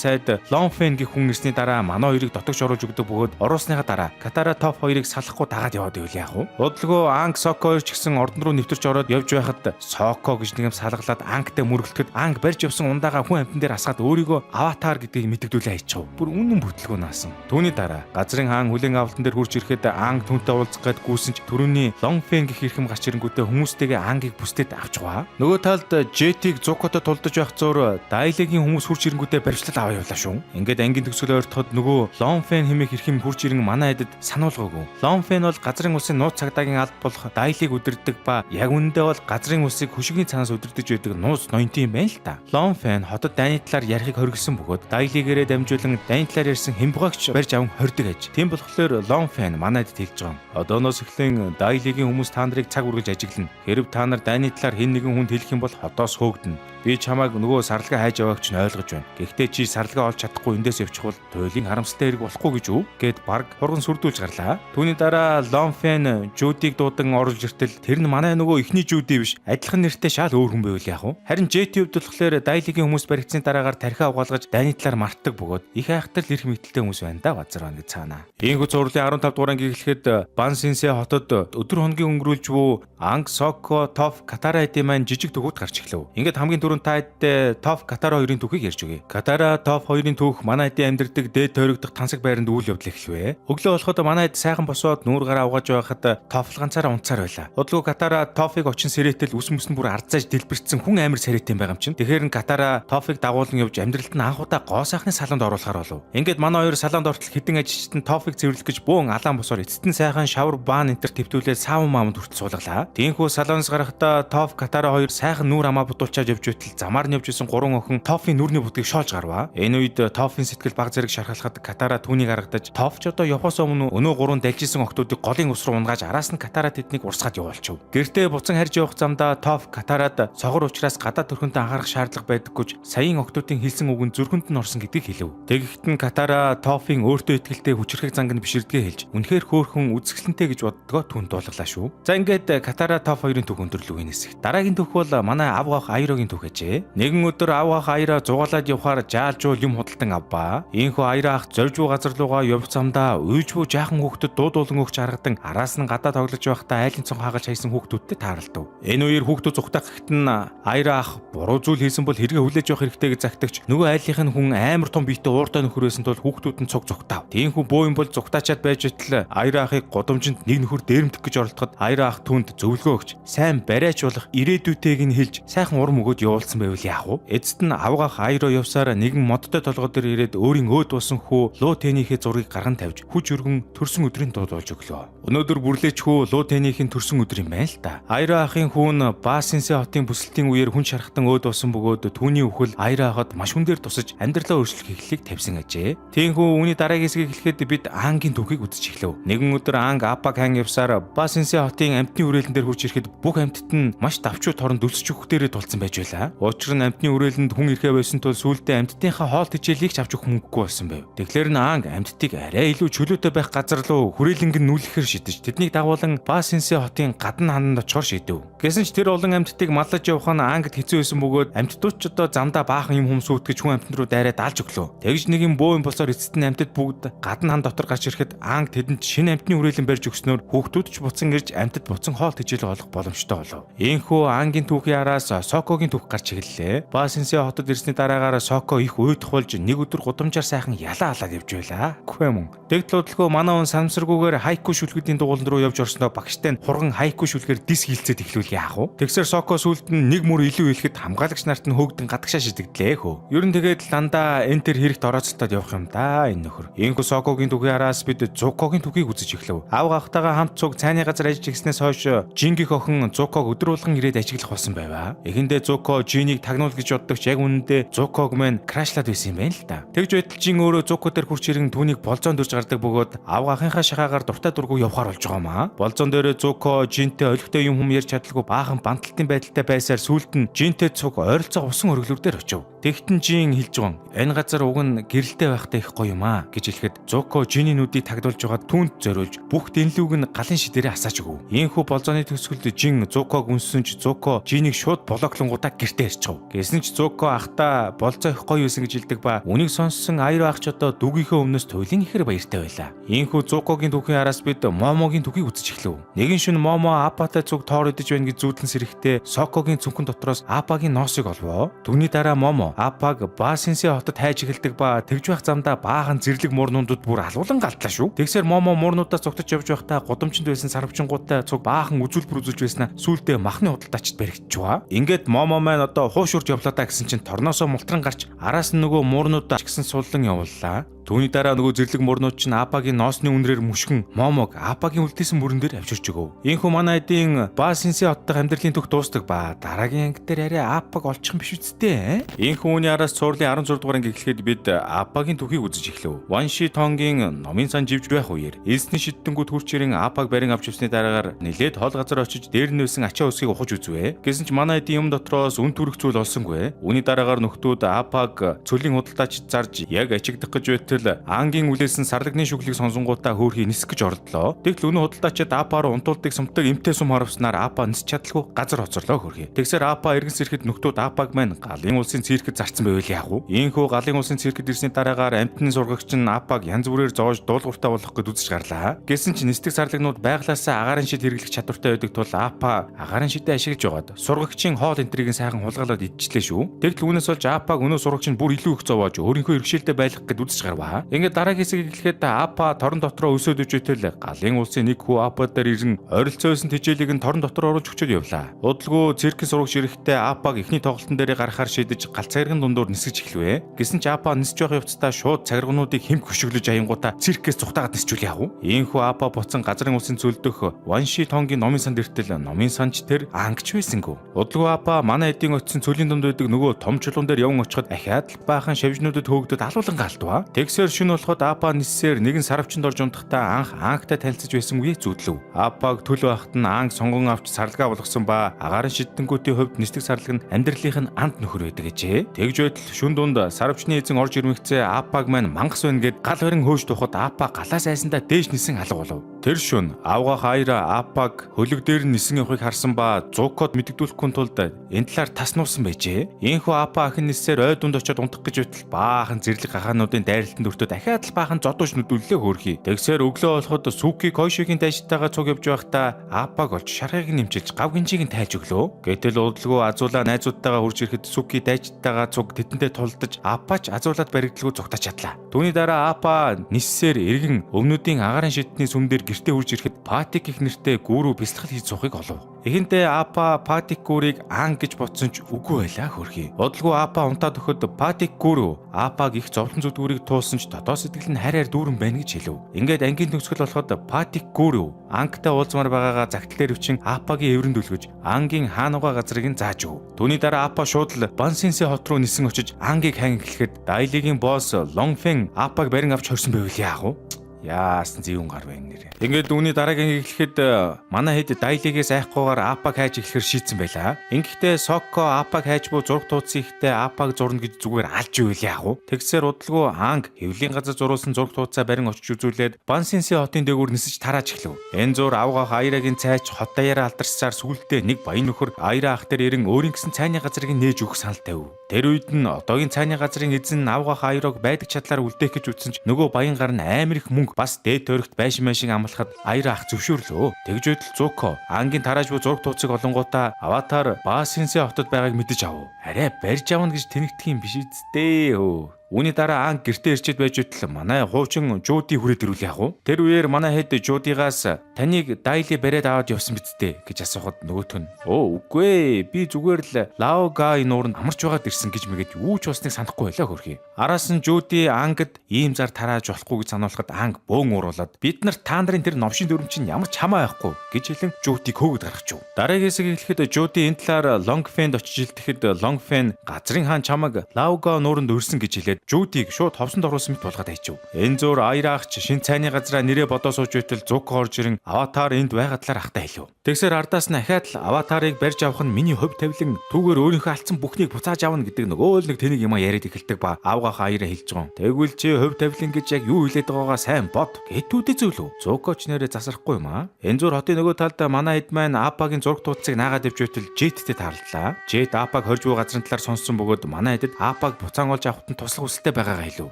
S1: сайд Лонфен гэх хүн ирсний дараа манай хоёрыг дотогш оруулж өгдөг бөгөөд оруулсныхаа дараа Катара Тоф хоёрыг салахгүй дагаад яваад байвал яах вэ? Удалгүй Анг Соко хоёр ч гэсэн ордон руу нэвтэрч ороод явж байхад Соко гэж нэг юм салгалаад Ангтай мөргөлдөхөд Анг барьж явсан ундаага хүн амьтан дээр асгаад өөрийгөө аватар гэдгийг мэдэгдүүлээ хайчихв. Бүр үнэн бүтлгүү наасан. Түүний дараа газрын хаан хүлээн авалтан дээр хурж ирэхэд Анг түүнтэй уулзах гээд гүйсэн ч түрүүний Лонфен гэх эрхэм гарч ирэнгүүтээ хүмүүстэйгээ Ангийг бүстэд авч гоо. Нөгөө талд Жетийг Зукотой тулдаж байх зур Дайлагийн хүмүүс хурж ирэнгүүтээ баримтлал аваа явлаа шүү. Ингээд ангийн төгсгөл ойртоход нөгөө Лонфен хэмээх эрхэм хурж ирэн манай хэдэд сануулгаагүй. Лонфен бол газрын улсын нууц цагдаагийн алд болох Дайлыг удирддаг ба яг үнэндээ бол газрын улсыг хөшигийн цаанаас удирдах байдаг нууц ноёнтой юм байна л та. Лонфен хотод дайны талаар ярихыг хориглосон бөгөөд Дайлигээрээ дамжуулан дайны талаар ярьсан байсан хямбгаагч барьж аван хордог аж. Тийм болохоор Лон Фэн манайд хэлж байгаа юм. Одооноос эхлэн Дайлигийн хүмүүс та нарыг цаг үргэлж ажиглана. Хэрв та нар дайны талаар хэн нэгэн хүнд хэлэх юм бол хотоос хөөгдөнө. Би чамайг нөгөө сарлгаа хайж яваагч нь ойлгож байна. Гэхдээ чи сарлгаа олж чадахгүй эндээс явчих бол туйлын харамсалтай хэрэг болохгүй гэж үү? Гэт баг хурган сүрдүүлж гарлаа. Түүний дараа Лон Фэн Жүүдийг дуудан оруулж иртэл тэр нь манай нөгөө эхний Жүүди биш, адилхан нэртэй шал өөр хүн байвал яах вэ? Харин Жетийн хувьд болохоор Дайлигийн хүмүүс баригдсны дараагаар тархиа угаалгаж дайны талаар мартдаг бөгөөд их айхтар л эрх мэдэлтэй хүмүүс байна да базар байна гэж цаана. Ийхүү цувралын 15 дугаар ангийг эхлэхэд Бан Синсэ хотод өдөр хоногийн өнгөрүүлж буй Анг, Соко, Тоф, Катара эдийн маань жижиг түүхүүд гарч эхлэв. Ингээд хамгийн түрүүнд та эдтэй Тоф, Катара хоёрын түүхийг ярьж өгье. Катара, Тоф хоёрын түүх манай эдийн амьдардаг дээд тойрогдох тансаг байранд үйл явдал эхлэв. Өглөө болоход манай эд сайхан босоод нүүр гараа угааж байхад Тоф л ганцаараа унтсаар байлаа. Удалгүй Катара Тофыг очин сэрэтэл үс мүс нь бүр ардзааж дэлбэрсэн хүн амар сэрэтэй юм байгаа юм чинь. Тэгэхээр нь Катара Тофыг дагуулan явж амьдралд нь анх удаа гоо сайхны салонд оруулахаар болов. Ингээд манай хоёр салонд ортол хэдэн ажилчид нь Тофыг цэвэрлэх гэж бөөн алаан босоор эцэст нь сайхан шавар баан энтер твтүүлээд саун маамд хүртэл суулгалаа. Тиймээс салоноос гарахдаа Тоф Катара хоёр сайхан нүүр амаа будуулчаад явж байтал замаар нь явж исэн гурван охин Тофын нүрний бүдгийг шоолж гарваа. Энэ үед Тофын сэтгэл баг зэрэг шархалхад Катара түүнийг харагдаж Тоф ч одоо явхаас өмнө өнөө гурван далжисан охтуудыг голын ус руу унгааж араас нь Катара тэднийг урсгаад явуулчихв. Гэртээ буцан харж явах замдаа Тоф Катарад сохор учраас гадаа төрхөнтэй анхаарах шаардлага байдаггүйч саяын охтуудын хэлсэн үг нь зүрхэнд нь орсон гэдгийг хэлв. Тэгэхэд нь Катара Тофын өөртөө итгэлтэй хүчирхэг занг нь биширдгээ хэлж үнэхээр хөөхөн үзэсгэлэнтэй гэж боддгоо түн дуулгалаа шүү. За ингээд Катара Тоф хоёрын түүх өндөрлөв энэс. Дараагийн түүх бол манай авгаах Айрогийн түүх ажээ. Нэгэн өдөр авгаах Айра зугаалаад явхаар жаалжуул юм худалдан авбаа. Ийхүү Айра ах зорж буй газар руугаа явх замдаа уйж буй жаахан хүүхдэд дуу дуулан өгч харгадан араас нь гадаа тоглож байхдаа айлын цон хагалж хайсан хүүхдүүдтэй тааралдав. Энэ үеэр хүүхдүүд зүхтах гэхэд нь Айра ах буруу зүйл хийсэн бол хэрэгэ хүлээж авах хэрэгтэй гэж загтагч нөгөө айлынх нь хүн амар том биетэй ууртай нөхөр байсан тул хүүхдүүд нь цуг зүхтав. Тиймхүү бөө юм бол зүхтаачаад байж байтал Айра ахыг гудамжинд нэг нөхөр дээрэмдэх гэж оролдоход Айра ах түүнд зөвлөгөө өгч сайн бариач болох ирээдүйтэйг нь хэлж сайхан урам өгөөд явуулсан байвал яах вэ? Эцэст нь авгаах Айро явсаар нэгэн модтой толгой дээр ирээд өөрийн өөд болсон хүү Луу Тэнийхээ зургийг гарган тавьж хүч өргөн төрсөн өдрийн дуудуулж өглөө. Өнөөдөр бүрлээч хүү Луу Тэнийхэн төрсөн өдөр юм байна л та. Айро ахын хүү нь Баасинсэ хотын бүсэлтийн үеэр хүн шархтан өөд болсон бөгөөд түүний үхэл Айро ахад маш хүн дээр тусаж амьдралаа өөрчлөх эхлэлийг тавьсан ажээ. Тиймээс үүний дараагийн хэсгийг хэлэхэд бид Ангийн түүхийг үзэж эхлэв. Нэгэн өдөр Анг Апаг хан явсаар Баасинсэ хотын амьтны хүрээлэн дээр хүрч ирэхэд бүх амьтад нь маш давчуу торон дүлсч өгөх дээрээ тулцсан байж байлаа. Учир нь амьтны хүрээлэнд хүн ирэхээ байсан тул сүүлдээ амьтдынхаа хоол тэжээлийг ч авч өгөх мөнгөгүй болсон байв. Тэгэхээр нь Анг амьтдыг арай илүү чөлөөтэй байх газар руу хүрээлэнг нь нүлэхээр шидэж тэднийг дагуулan Баасинсэ хотын гадна хананд очихоор шидэв. Гэсэн ч тэр олон амьтдыг маллаж явах нь Ангид хэцүү байсан бөгөөд амьтдууд ч одоо замдаа баахан юм хүм сүйтгэж хүн амьтан руу дайраа даалж өглөө. Тэгж нэг юм бөө юм болсоор эцэст нь амьтад бүгд гадна хан дотор гарч ирэхэд Анг тэдэнд шинэ амьтны хүрээлэн барьж өгснөөр хүүхдүүд ч буцан ирж амьтад буцан хоол тэжээл олох боломжтой болов. Ийхүү Ангийн түүхийн араас Сокогийн түүх гарч эхэллээ. Баасинсэ хотод ирсний дараагаар Соко их уйдах болж нэг өдөр гудамжаар сайхан ялаа халаад явж байлаа. Үгүй юм. Тэгтэл удалгүй манай хүн санамсаргүйгээр хайку шүлгүүдийн дугуулан руу явж орсноо багштай нь хурган хайку шүлгээр дис хилцээд эхлүүл яах вэ? Тэгсэр Соко сүүлд нь нэг мөр илүү хэлэхэд хамгаалагч нарт нь хөөгдөн гадагшаа шидэгдлээ хөө. Ер нь тэгээд л дандаа энэ төр хэрэгт орооцолтоод явах юм да энэ нөхөр. Ийхүү Сокогийн түүхийн араас бид Зукогийн түүхийг үзэж эхлэв. Авга ахтайгаа хамт цуг цайны газар ажиллаж ирснээс хойш Жингих охин Зуког өдөр болгон ирээд ажиглах болсон байваа. Эхэндээ Зуко Жинийг тагнуул гэж боддогч яг үнэндээ Зуког мань crush лаад байсан юм байна л да. Тэгж байтал Жин өөрөө Зуко дээр хурч ирэн түүнийг болзоон дөрж гардаг бөгөөд авга ахынхаа шахаагаар дуртай дургу явхаар болж байгаа юм аа. Болзоон дээрээ Зуко Жинтэй олигтой юм хүм ярьж чадалгүй баахан банталтын байдалтай байсаар сүүлд нь Жинтэй цуг ойролцоогоо усан өргөлөөр дээр очив. Тэгтэн Жин хэлж байгаа энэ газар уг нь гэрэлтэй байхдаа их гоё юм аа гэж хэлэхэд Зуко Жиний нүдийг тагдуулж байгаад түүнд зориулж бүх дэнлүүг нь галын шидэрээ асааж өгөв. Ийхүү болзооны төгсгөлд Жин Зуког үнссэн ч Зуко Жинийг шууд блоклонгуудаа гэртээ ирчихв. Гэсэн ч Зуко ахта болзоо их гоё байсан гэж хэлдэг ба үнийг сонссон Аяр ах ч одоо дүүгийнхээ өмнөөс туйлын ихэр баяртай байлаа. Ийхүү Зукогийн түүхийн араас бид Момогийн түүхийг үзэж эхлэв. Нэгэн шөнө Момо Апатай цуг тоор идэж байна гэж зүүдлэн сэрэхдээ Сокогийн цүнхэн дотроос Апагийн ноосыг олвоо. Түүний дараа Момо Апаг Басинсэ хотод хайж эхэлдэг ба тэгж байх замдаа баахан зэрлэг муурнуудад бүр алуулан галтлаа шүү. Тэгсэр Момо муурнуудаас цугтаж явж байхдаа гудамжинд байсан сарвчингуудтай цуг баахан үзүүлбэр үзүүлж байснаа сүүлдээ махны худалдаачд баригдчихваа. Ингээд Момо маань одоо хуушурж явлаа да гэсэн чинь торноосоо мултран гарч араас нь нөгөө муурнуудаа ч гэсэн суллан явууллаа. Түүний дараа нөгөө зэрлэг мурнууд чинь Апагийн ноосны үнрээр мөшгөн Момог Апагийн үлдээсэн мөрөн дээр авчирч өгөв. Ийхүү манай эдийн Ба Синсэ хотдох амьдралын түүх дуустдаг ба дараагийн анги дээр арай Апаг олчих юм биш үсттэй. Ийхүү үүний араас цуурлын 16 дугаар анги эхлэхэд бид Апагийн түүхийг үзэж эхлэв. Ванши Тонгийн номын сан живж байх үеэр элсний шидэнгүүд хурц ирэн Апаг барин авч явсны дараагаар нилээд хол газар очиж дээр нь байсан ачаа үсгийг ухаж үзвэ. Гэсэн ч манай эдийн юм дотроос үн төрөх зүйл олсонгүй. Үүний дараагаар нөхдүүд Апаг цөлийн худалдаачид зарж яг ачигдах гэж байтал Ангийн үлээсэн сарлагны шүглийг сонсонгуудаа хөөрхий нисэх гэж оролдлоо. Тэгтэл өнөө худалдаачид Апа руу унтуулдаг сумтаг эмтэй сум хоровснаар Апа нисч чадалгүй газар хоцорлоо хөөрхий. Тэгсээр Апа эргэнс ирэхэд нөхдүүд Апаг маань галын улсын циркэд зарцсан байвал яах вэ? Ийхүү галын улсын циркэд ирсний дараагаар амьтны сургагч нь Апаг янз бүрээр зоож дуулууртай болох гэд үзэж гарлаа. Гэсэн ч нисдэг сарлагнууд байглаасаа агаарын шид хэрэглэх чадвартай байдаг тул Апа агаарын шидээ ашиглаж байгаад сургагчийн хоол энтрийг сайхан хулгайлаад идчихлээ шүү. Тэгтэл үүнээс болж Апаг өнөө сургагч нь бүр илүү их зовоож өөрийнхөө иргэшээлдээ байлгах гэд үзэж гарваа. Ингээд дараагийн хэсгийг эхлэхэд Апа торон дотроо өсөөд өвч итэл галын улсын нэг хүү Апа дээр ирэн орилцоо байсан тэжээлийг нь торон дотор оруулж өчөөд явлаа. Удалгүй циркийн сурагч ирэхдээ Апаг эхний тоглолтын дээрээ гарахаар шийдэж гал цагирган дундуур нисгэж эхлэв. Гэсэн ч Апа нисэж явах явцдаа шууд цагиргануудыг хэмк хөшөглөж аянгуудаа циркээс цухтаагаад нисчүүл яав. Ийхүү Апа буцан газрын улсын цөлдөх Ванши Тонгийн номын санд иртэл номын санч тэр ангч байсангүй. Удалгүй Апа манай эдийн очисон цөлийн дунд байдаг нөгөө том чулуун дээр явн очиход ахиад л баахан шавжнуудад хөөгдөд алуулан галдваа. Тэгсээр шүн болоход Апа ниссээр нэгэн сарвчанд орж унтахдаа анх Ангтай танилцаж байсан үе зүудлэв. Апаг төл байхад нь Анг сонгон авч сарлагаа болгосон ба агаарын шидтэнгүүтийн хувьд нисдэг сарлаг нь амьдралынх нь анд нөхөр байдаг гэжээ. Тэгж байтал шүн дунд сарвчны эзэн орж ирмэгцээ Апаг маань мангас байна гэд гал барин хөөж тухад Апа галаас айсандаа дээш нисэн алга болов. Тэр шүн авгаах Айра Апаг хөлөг дээр нь нисэн явахыг харсан ба Зукод мэдэгдүүлэхгүй тулд энэ талаар тас нуусан байжээ. Ийхүү Апа ахин ниссээр ой дунд очиод унтах гэж байтал баахан зэрлэг гахаануудын дайралтанд өртөө дахиад л баахан зодууш нүдүүллээ хөөрхий. Тэгсээр өглөө болоход Сүки Койшигийн дайчтайгаа цуг явж байхдаа Апаг олж шаргыг нэмчилж гав гинжийг нь тайлж өглөө. Гэтэл удалгүй Азула найзуудтайгаа хурж ирэхэд Сүки дайчтайгаа цуг тэдэнтэй тулдаж Апач Азулад баригдалгүй цугтаж чадлаа. Түүний дараа Апа ниссээр эргэн өмнөдийн агаарын шидтний сүм дээр гэртээ хурж ирэхэд Патик гэх нэртэй гүүрүү бясалгал хийж суухыг олов. Ихэнхдээ Апа Патик гүүрийг Ан гэж бодсон ч үгүй байлаа хөрхий. Удалгүй Апа унтаад өгөхөд Патик гүүрүү Апаг их зовлон зүдгүүрийг туулсан ч тодоо сэтгэл нь харьаар дүүрэн байна гэж хэлв. Ингээд ангийн төгсгөл болоход Патик гүүрүү Ангтай уулзмаар байгаагаа загтал дээр өвчин Апагийн эврэнд үлгэж Ангийн хаанугаа газрыг нь зааж өг. Түүний дараа Апа шууд л Бансинсэ хот руу нисэн очиж Ангийг хайн эхлэхэд Дайлигийн босс Лонгфен Апаг барин авч хорсон байвал яах вэ? Яасан зэвүүн гар байна нэрээ. Ингээд үүний дараагийн эхлэхэд манай хэд Дайлигээс айхгүйгээр Апаг хайж эхлэхэр шийдсэн байлаа. Ингэхдээ Соко Апаг хайж буй зураг тууцсан ихтэй Апаг зурна гэж зүгээр алж ивэл яах вэ? Тэгсээр удалгүй Анг хэвлийн газар зуруулсан зураг тууцаа барин очиж үзүүлээд Бансинси хотын дээгүүр нисэж тарааж эхлэв. Энэ зур авгаах Айрагийн цайч хот даяараа алдарсаар сүултээ нэг баян нөхөр Айра ах дээр ирэн өөрийн гэсэн цайны газрыг нээж өгөх санал тавив. Тэр үед нь одоогийн цайны газрын эзэн авгаах Айрог байдаг чадлаар үлдээх гэж үтсэн ч нөгөө баян гар нь амар их мөнгө бас дээд тойрогт байшин байшин амлахад Аяра ах зөвшөөрлөө. Тэгж байтал Зуко Ангийн тарааж буй зураг тууцыг олонгуудаа аватар Басинсэ хотод байгааг мэдэж авав. Арай барьж авна гэж тэнэгдэх юм биш үсттэй хөө. Үүний дараа Анг гэртээ ирчээд байж байтал манай хуучин Жуди хүрээд ирүүл яах вэ? Тэр үеэр манай хэд Жудигаас таныг Дайли бариад аваад явсан биз дээ гэж асуухад нөгөөх нь "Өө үгүй ээ би зүгээр л Лаогай нууранд амарч байгаад ирсэн" гэж мэгээд юу ч болсныг санахгүй байлаа хөрхий. Араас нь Жуди Ангад ийм зар тарааж болохгүй гэж сануулхад Анг бөөн ууруулад бид нар та нарын тэр новшин дүрм чинь ямар ч хамаа байхгүй гэж хэлэн Жудиг хөөгд гаргачих. Дараагийн хэсэг эхлэхэд Жуди энэ талаар Лонгфенд очиж илтгэхэд Лонгфен газрын хаан чамаг Лаога нууранд өрсөн гэж хэлээд Жүүдийг шууд ховсонд оруулсан мэт болгоод айчив. Энэ зур Айраагч шин цайны газраа нэрээ бодоо сууж байтал Зук орж ирэн аватар энд байгаа талаар ахтай хэлв. Тэгсээр ардаас нь ахиад л аватарыг барьж авах нь миний хувь тавилан түүгээр өөрийнхөө алдсан бүхнийг буцааж авна гэдэг нөгөө л нэг тэнийг юм яриад эхэлдэг ба авгаах Аяра хэлж байгаа. Тэгвэл чи хувь тавилан гэж яг юу хэлээд байгаагаа сайн бод гэтүүдээ зөвлөв. Зукоч нэрээ засрахгүй юм аа. Энэ зур хотын нөгөө талд манай хэд маань Апагийн зураг тууцыг наагаад явж байтал Жеттэй таарлаа. Жет Апаг хорж буй газрын талаар сонссон бөгөөд манай хэдэд Апаг буцаан олж авахт нь туслах хүсэлтэй байгаагаа хэлв.